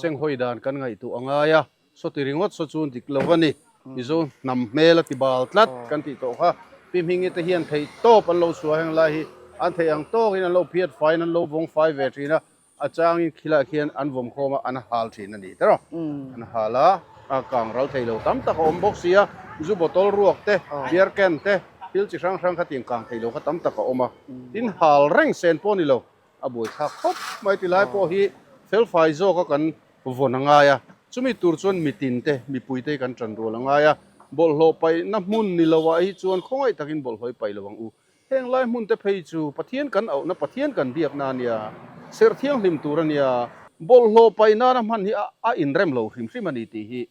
senghawi dan kan ngaihtuah a ngai a, sawti ringawt saw chu dik lo a ni. Mizo hnam hmel a ti bal tlat kan tih tawh kha. Pi Hmingi te hian theih tawp an lo chhuah heng lai hi an theih ang tawkin an lo phiat faiin an lo vawng fai ve thin a, a changin khilaiah khian an vawm khawm a, an hal thin a ni tiraw. An hal a, a kang ral thei lo tam tak a awm bawk si a, zu bottle ruak te, beer can te, thil chi hrang hrang kha tiang kang thei lo kha tam tak a awm a, tin hal reng sen pawh a ni lo. A buaithlak khawp mai ti lai pawh hi felfai zawka kan vawn a ngai a, chumi tur chuan mitin te, mipui te hi kan tan rual a ngai a, bawlhhlawh paihna hmun ni lo ah hi chuan khawngaih takin bawlhhlawh hi paih lo ang u. Heng lai hmun te phei chu Pathian kan auhna, Pathian kan biakna a nia, serh thianghlim tur a nia, bawlhhlawh paih nana hman hi a inrem lo hrim hrim a ni tih hi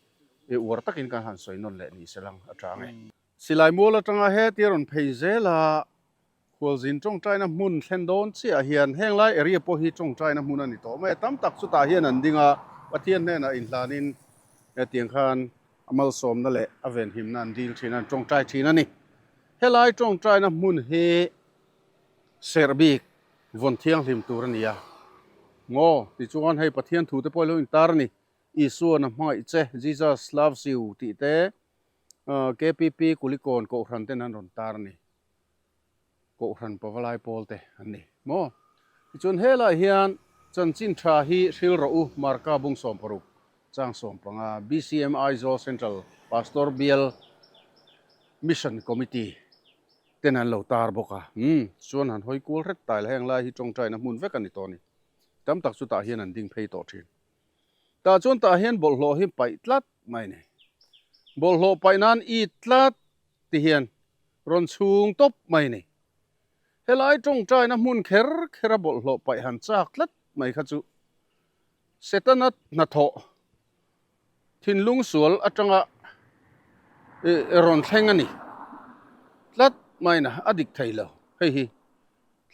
uar takin kan han sawi nawn leh ni se lang a chang e. Silai mual atanga hetia rawn phei zel a, Khualzin tawngtaina hmun thlen dawn chiah hian heng lai area pawh hi tawngtaina hmun a ni tawh mai a, tam tak chutah hian an ding a, Pathian hnenah inhlanin hetiang khan a malsawmna leh a venhimna an dil thin a, an tawngtai thin a ni. Helai tawngtaina hmun hi serh bik vawn thianghlim tur a ni a, maw? Tichuan hei Pathian thu te pawh hi lo intar a ni, Isuan a hmangaih che, Jesus loves you tih te KPP Kulikawn Kohhran ten an rawn tar a ni. Kohhran Pavalai pawl te an ni maw? Tichuan helaiah hian chanchin tha hi hril rawh u Marka bung 16 chang 15 BCM Aizawl Central Pastor Bial Mission Committee ten an lo tar bawk a. Umm chuan han hawi kual hret ta ila heng lai hi tawngtaina hmun vek a ni tawh a ni. Tam tak chutah hian an ding phei tawh thin. Tah chuan tah hian bawlhhlawh hi paih tlat mai a ni. Bawlhhlawh paih nan it tlat ti hian rawn chhung tawp mai a ni. Helai tawngtaina hmun kher kher a bawlhhlawh paih han chak tlat mai kha chu Setana hnathawh thinlung sual atanga rawn thleng a ni tlat mai na a dik thei lo. Hei hi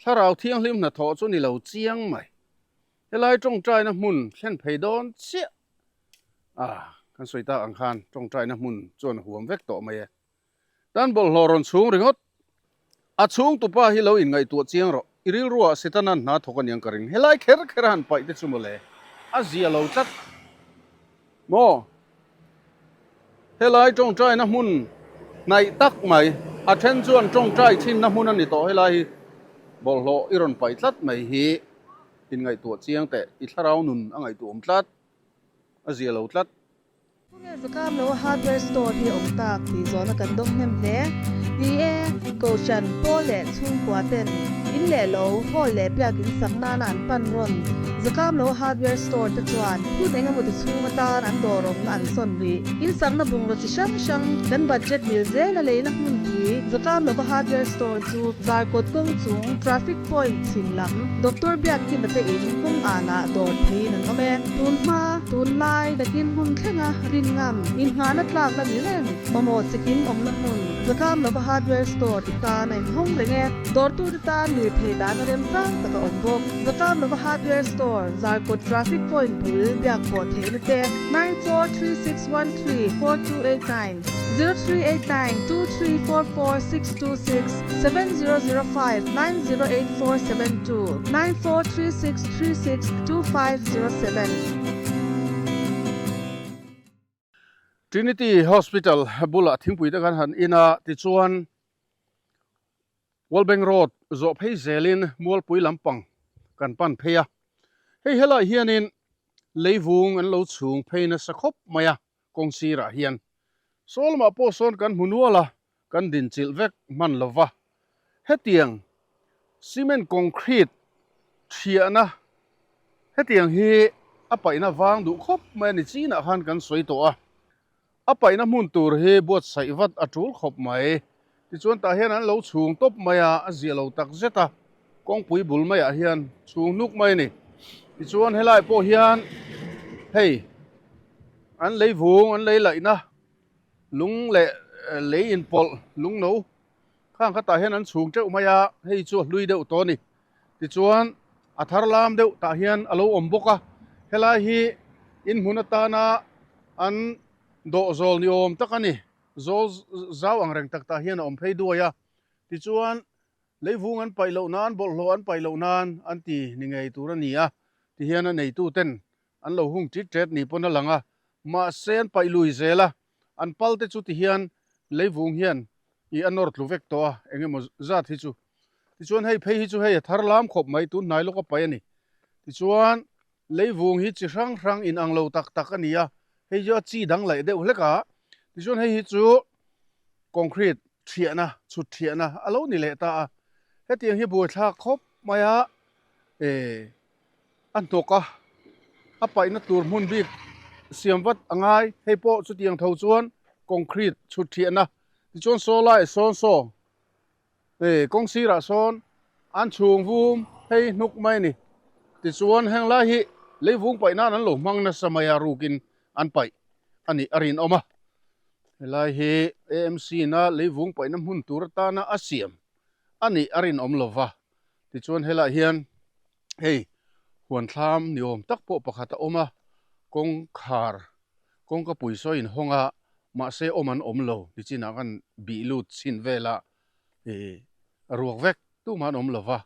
Thlarau Thianghlim hnathawh chu ni lo chiang mai. Helai tawngtaina hmun thlen phei dawn chiah a, kan sawi tak ang khan tawngtaina hmun chuan a huam vek tawh mai e. Tan bawlhhlawh rawn chhung ringawt. A chhung tupa hi lo inngaihtuah chiang rawh. I rilruah Setana'n hna thawk aniang ka ring. Helai kher kher a han paih te chu mawle. A zia lo tlat. Maw? Helai tawngtaina hmun hnaih tak mai, a then chuan tawngtai thinna hmun a ni tawh helai hi bawlhhlawh i rawn paih tlat mai hi. Inngaihtuah chiang teh, i thlarau nun a ngaihtuah awm tlat, a zia lo tlat. Khawvel zakam lo a hardware store hi a awm tak tih zawhna kan dawng hnem hle. Ni e, Kohhran, Pawl leh chhungkua ten in leh lo, hall leh biakin sak nana an pan rawn. Zakam lo a hardware store te chuan hun engemaw ti chhung atan an dawr awmna an sawn rih. In sakna bungraw chi hrang hrang kan budget mil zela leina hmunpui zakam lova hardware store chu Zarkawt kawng chung traffic Point chhim lam Doctor Biakkima te in kawng anah dawr theiin an awm e. Tun hma, tunlai, nakin hun thlenga rin ngam, inngahna tlak la ni reng, mamawh chikim awmna hmun, zakam lova hardware store i tan a inhawng reng e. Dawrtute tan lirthei dahna remchang tak a awm bawk. Zakam lova hardware store, Zarkawt traffic point bul biak pawh theihna te, 9436134289, 03892344 626, 7005 908472 943636 2507. Trinity Hospital bulah thingpui te kan han in a, tichuan World Bank Road zawh phei zelin Mualpui lampang kan pan phei a. Hei helaiah hianin leivung an lo chhung phei nasa khawp mai a. Kawng sirah hian saw lamah pawh sawn kan hmu nual a, kan dinchilh vek hman lo va. Hetiang cement concrete thiahna Hetiang hi a paihna vang duh khawp mai a ni chinah khan kan sawi tawh a. A paihna hmun tur hi buatsaih vat a tul khawp mai. Tichuan tah hian an lo chhung tawp mai a, a zia lo tak zet a, kawngpui bul maiah hian chhung hnuk mai a ni. Tichuan helai pawh hian hei an lei vung an lei laihna lung leh lei inpawlh lung no khang kha tah hian an chhung teuh mai a, hei chu a hlui deuh tawh a ni. Tichuan a thar lam deuh tah hian a lo awm bawk a, helai hi inhmun atana an dawh zawl ni awm tak a ni. Zawl zau ang reng tak tah hian a awm phei duai a, tichuan leivung an paih loh nan, bawlhhlawh an paih loh nan an ti ni ngei tur a ni a, tihian a neituten an lo hung tit tet ni pawn a lang a, mahse an paih lui zel a, an pal te chu tihian leivung hian ih a nawr tlu vek tawh a, eng emaw zat hi chu. Tichuan hei phei hi chu hei a thar lam khawp mai, tun hnai lawk a paih a ni. Tichuan leivung hi chi hrang hrang in ang lo tak tak a ni a, hei chu a chi dang laih deuh hlek a, tichuan hei hi chu concrete thiahna, chhut thiahna a lo ni leh ta a. Hetiang hi buaithlak khawp mai a, eh a hnawk a, a paihna tur hmun bik siam vat a ngai, hei pawh chutiang tho chuan concrete chhut thiahna tichuan saw lai sawn saw eh kawng sirah sawn an chhung vum phei hnuk mai a ni tichuan heng lai hi leivung paih nan an lo hmang nasa mai a rukin an paih a nih a rinawm a helai hi AMC na leivung paihna hmun tur atana a siam a nih a rinawm lova tichuan helaiah hian hei huan thlam ni awm tak pawh pakhat a awm a kawngkhar kawngka pui saw a inhawng a mahse awm an awm lo nichinah khan bih lut chhin vel a ih a ruak vek tumah an awm lo va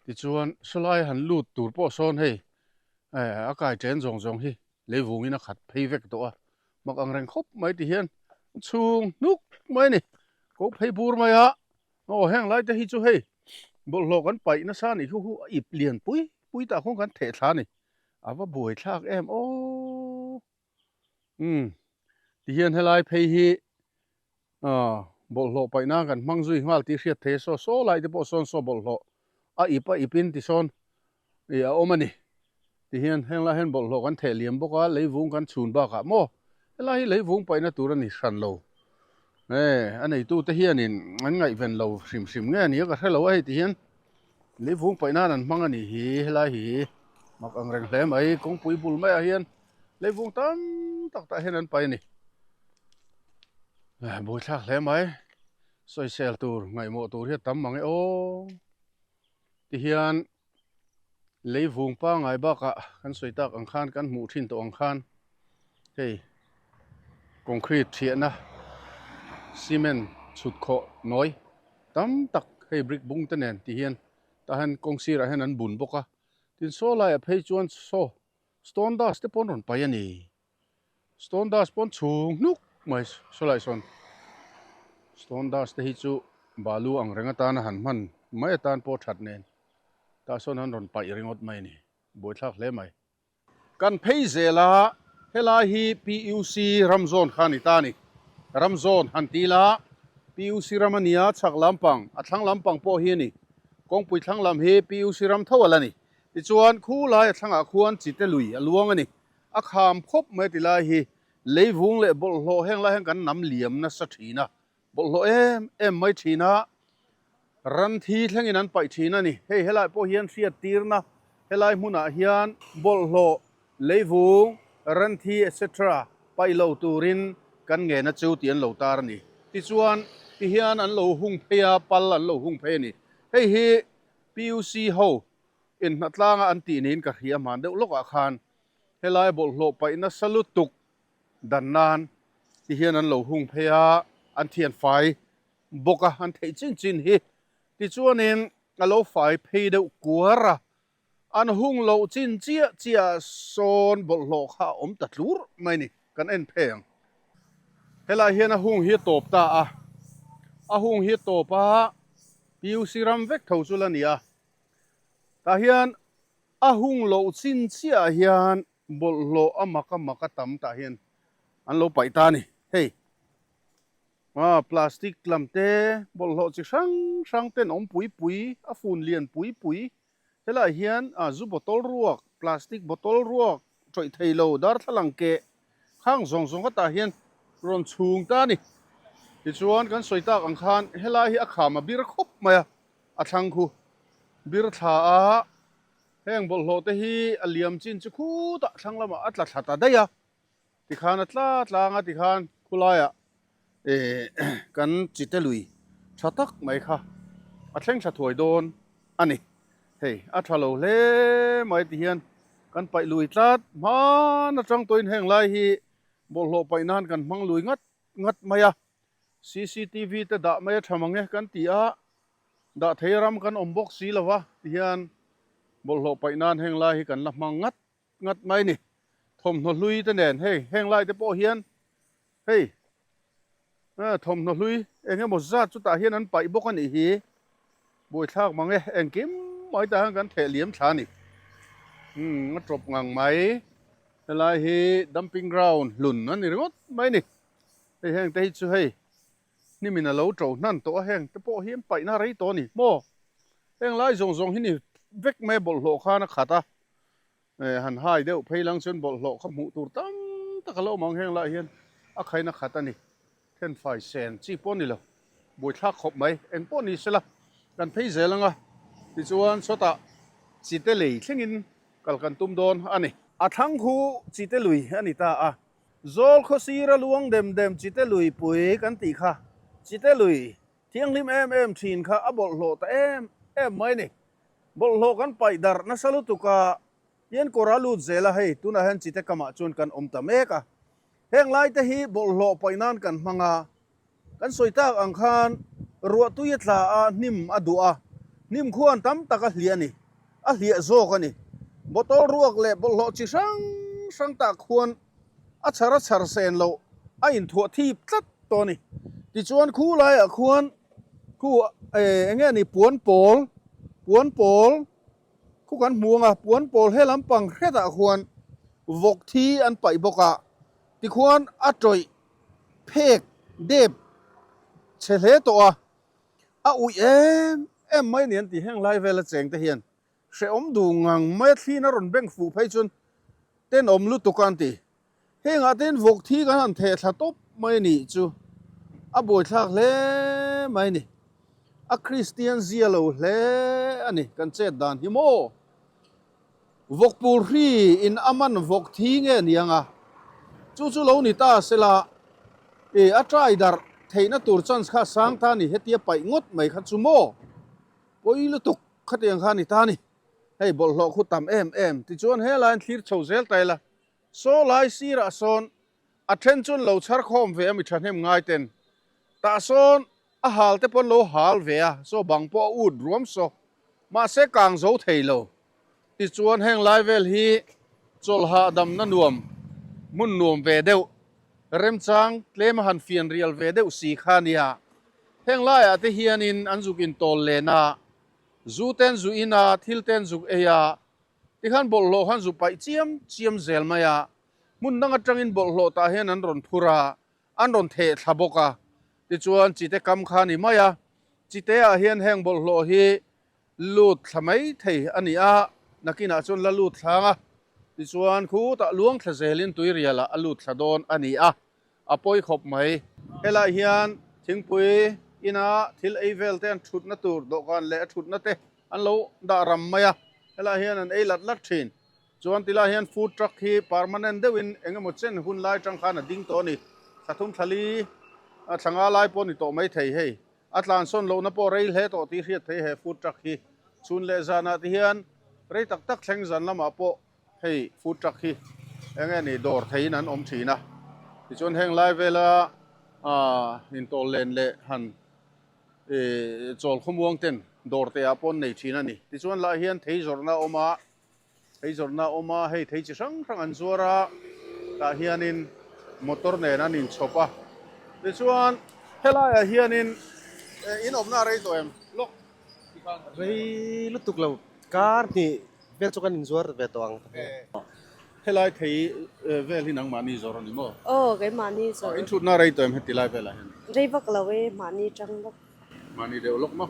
tichuan sawlai han lut tur pawh sawn hei eh a kai chen zawng zawng hi leivungin a khat phei vek tawh a mak ang reng khawp mai ti hian chhung hnuk mai a ni ko phei bur mai a. Aw heng lai te hi chu hei bawlhhlawh kan paih nasa a nih khu hu a ip lian pui pui tah khawn kan theh thla a ni a va buai thlak em aw umm ti hian helai phei hi aw bawlhhlawh paih nan kan hmang zui nghal tih hriat thei a saw saw lai te pawh sawn saw bawlhhlawh a ip a ip in ti sawn ih a awm a ni ti hian heng lai hian bawlhhlawh kan theh liam bawk a leivung kan chhun bakah maw helai hi leivung paihna tur a ni hran lo e a neitu te hianin an ngaihven lo hrim hrim nge a ni a ka hrelo a hei ti hian leivung paih nan an hmang a nih hi helai hi mak ang reng hle mai kawngpui bul maiah hian leivung tam tak tah hian an paih a ni buaithlak hle mai sawisel tur ngaihmawh tur hi a tam mang e aw. Tihian leivung pangngai bakah kan sawi tak ang khan kan hmuh thin tawh ang khan hei concrete thiahna cement chhut khawh nawi tam tak hei brick bung te nen tihian tah hian kawng sirah hian an bun bawk a tin saw laiah phei chuan saw stone dust te pawh an rawn paih a ni. Stone dust pawn chhung hnuk mai saw lai sawn stone dust te hi chu balu ang reng atana han hman mai atan pawh that nen tah sawn an rawn paih ringawt mai a ni buaithlak hle mai. Kan phei zel a helai hi PUC ram zawn kha a ni ta a ni ram zawn han ti ila PUC ram a nia chhak lampang a thlang lampang pawh hi a ni kawngpui thlang lam hi PUC ram tho a la ni tichuan khu lai a thlangah khuan chite lui a luang a ni. A kham khawp mai ti lai hi leivung leh bawlhhlawh heng lai hian kan nam liam nasa thin a, bawlhhlawh em em mai thin a, ran thi thlengin an paih thin a ni. Hei helai pawh hian hriat tirna helai hmunah hian bawlhhlawh, leivung, ran thi etc paih lo turin kan ngen a chu tih an lo tar a ni. Tichuan tihian an lo hung phei a, pal an lo hung phei a ni. Hei hi PUC ho Inhnatlanga an tih niin ka hria hman deuh lawkah khan helai bawlhhlawh paih nasa lutuk dan nan ti hian an lo hung phei a, an thian fai bawk a, an theih chin chin hi. Tichuanin a lo fai phei deuh kuar a, an hung loh chin chiah chiah ah sawn bawlhhlawh kha a awm ta tlur mai ni, kan en phei ang. Helai hian a hung hi a tawp ta a, a hung hi a tawp a, PUC ram vek tho chu la ni a. Tah hian a hung loh chin chiah ah hian bawlhhlawh a mak a mak a tam tah hian an lo paih ta a ni. Hei ah plastic lam te bawlhhlawh chi hrang hrang ten awm pui pui a fun lian pui pui helaiah hian ah zu bottle ruak. plastic bottle ruak tawih thei lo darthlalang keh khang zawng zawng kha tah hian rawn chhung ta a ni. Tichuan kan sawi tak ang khan helai hi a kham a bir khawp mai a, a thlang khu bir thla a, heng bawlhhlawh te hi a liam chin chu khutah thlang lamah a tla thla ta daih a, tikhan a tla tlang a tikhan khulaiah eh kan chite lui tha tak mai kha a thleng tha thuai dawn a ni. Hei a tha lo hle mai ti hian kan paih lui tlat hman atang tawhin heng lai hi bawlhhlawh paih nan kan hmang lui ngat ngat mai a, cctv te dah mai a tha mang e kan ti a, dah thei ram kan awm bawk si lo va ti hian bawlhhlawh paih nan heng lai hi kan la hmang ngat ngat mai ni. Thawmhnaw hlui te nen hei heng lai te pawh hian hei thawmhnaw hlui eng emaw zat chutah hian an paih bawk a nih hi. Buaithlak mang e, engkim mai tah hian kan theh liam thla a ni. Umm a tawp ngang mai. Helai hi dumping ground hlun a ni ringawt mai a ni. Hei heng te hi chu hei hnimin a lo to hnan tawh a, heng te pawh hi an paihna rei tawh a ni maw? Heng lai zawng zawng hi ni vek mai a bawlhhlawh khan a khat a, han hai deuh phei lang chuan bawlhhlawh kha hmuh tur tam tak a lo awm ang heng lai hian a khain a khat a ni. Thenfai sen chi pawh a ni lo, buaithlak khawp mai, eng pawh ni sela kan phei zel ang a, tichuan sawtah chite lei thlengin kal kan tum dawn a ni. A thlang khu chite lui a ni ta a. Zawl khawsira luang dem dem Chite luipui kan tih kha Chite lui thianghlim em em thin kha a bawlhhlawh ta em em mai ni. Bawlhhlawh kan paih darh nasa lutuk a, hian kawr a lut zel a, hei tunah hian Chite kamah chuan kan awm ta mek a. Heng lai te hi bawlhhlawh paih nan kan hmang a, Kan sawi tak ang khan ruah tui a tla a, hnim a duh a, hnim khuan tam tak a hliah a ni, a hliah zawk a ni. Bottle ruak leh bawlhhlawh chi hrang hrang tak khuan a chhar a chhar sen loh a inthuah thip tlat tawh a ni. Tichuan khu laiah khuan khu eng nge ni puan pawl, puan pawl khu kan hmu ang a, puan pawl he lampang hretah khuan vawk thi an paih bawk a, tikhuan a tawih phek dep chhe hle tawh a, a uih em em mai ni an ti heng lai vela cheng te hian hrehawm duh ngang mai a thlin a rawn beng fuh phei chuan tenawm lutuk a an ti. Hengah te hian vawk thi kan han theh thla tawp mai a nih chu a buaithlak hle mai a ni. A Kristian zia lo hle a ni kan chet dan hi maw? Vawkpur hri in a man vawk thi nge niang a, chu chu lo ni ta sela e a try darh theihna tur chance kha sang ta ni hetia paih ngawt mai kha chu maw pawi lutuk khatiang kha ni ta ni hei bawlhhlawh khu tam em em tichuan helaiin thlir chho zel ta ila saw lai sirah sawn a then chuan lo chhar khawm ve a mi thahnem ngai ten tah sawn A hal te pawn lo hal ve a, saw bang pawh a ut ruam saw. Mahse kang zo thei lo. Tichuan heng lai vel hi chawlh hahdamna nuam, hmun nuam ve deuh, remchang tlem a han fian rial ve deuh si kha nia. Heng laiah te hianin an zuk intawl len a, zu ten zu in a, thil ten zuk ei a, tikhan bawlhhlawh khan zu paih chiam chiam zel mai a. Hmun dang atangin bawlhhlawh tah hian an rawn phur a, An rawn theh thla bawk a, tichuan chite kam kha a ni mai a, chite ah hian heng bawlhhlawh hi lut thla mai thei a ni a, nakinah chuan la lut thlang a, tichuan khutah luang thla zelin tuirialah a lut thla dawn a ni a, a pawi khawp mai. Helai hian thingpui ina thil ei vel te an thutna tur dawhkan leh a thutna te an lo dah ram mai a, helai hian an ei lat lat thin. Chuan tilai hian food truck hi permanent deuhin eng emaw chen hun lai tang khan a ding tawh a ni. Thla thum thla li a thla nga lai pawh a ni tawh mai thei hei. A tlansawn lohna pawh rei hle tawh tih hriat thei he food truck hi. Chhun leh zanah ti hian rei tak tak thleng zan lamah pawh hei food truck hi eng nge ni dawr theiin an awm thin a. Tichuan heng lai vela intawl len leh han chawl khawmuang ten dawr te ah pawh an nei thin a ni. Tichuan lah hian thei zawrhna a awm a. Thei zawrhna a awm a, hei thei chi hrang hrang an zuar a, tah hianin motor nen an inchhawp a. Tichuan helaiah hianin in awmna a rei tawh em? Lawk tikhan. Rei lutuk lo, kar hnih vel chu kan inzuar ve tawh ang. Helai thei vel hi nangmahni zawr a ni maw? Aw, keimahni zawr. In thutna a rei tawh em heti lai velah hian? Rei vak lo e, mahni tang vak. Mahni deuh lawk maw?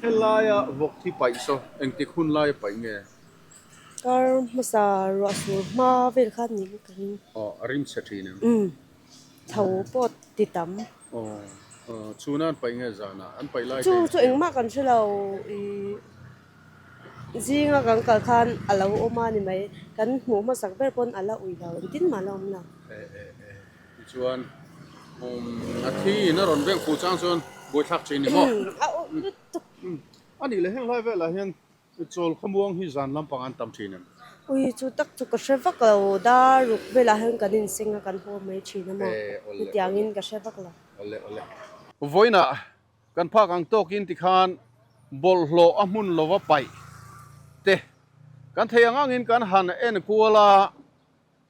Helaia vawk thi paih saw engtik hun laia paih nge? Kar hmasa ruah sur hma vel kha ni ka ring. Aw, a rim chhe thin em? Umm, chho pawh ti tam. Aw, chhuna an paih nge zanah an paih lai Chu chu engmah kan hre lo ih zinga kan kal khan a lo awm a ni mai. Kan hmuh hmasak ber pawn a la ui lo, engtin mah a la awm lo. E e e, tichuan a thi in a rawn veng fuh chang chuan buaithlak thin ni maw? A awh lutuk. A nih leh heng lai velah hian Chawl khawmuang hi zan lampang an tam thin em? Ui, chu tak chu ka hre vak lo. Dar ruk velah hian kan inseng a, kan haw mai thin a maw? Hetiangin ka hre vak lo. Awle, awle. Vawiinah kan phak ang tawkin tikhan bawlhhlawh a hmun lova paih te kan thei ang angin kan han en kual a,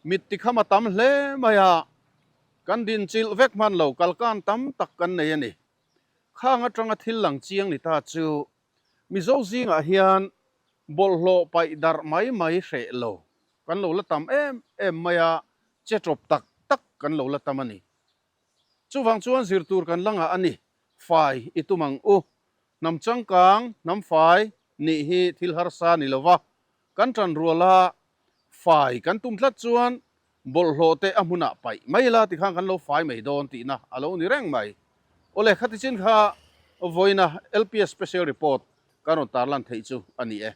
mit tikham a tam hle mai a, kan dinchilh vek hman lo, kalkan tam tak kan nei a ni. Khang atanga thil lang chiang ni ta chu Mizo zingah hian bawlhhlawh paih darh mai mai hreh lo kan lo la tam em em mai a, che tawp tak tak kan lo la tam a ni. Chuvang chuan zir tur kan la ngah a ni, fai i tum ang u. Hnam changkang, hnam fai nih hi thil harsa ni lova, kan tan ruala fai kan tum tlat chuan bawlhhlawh te a hmunah paih mai ila tikhan kan lo fai mai dawn tihna a lo ni reng mai. Awle, khati chin kha vawiina LPS Special Report kan rawn tarlan theih chu a ni e.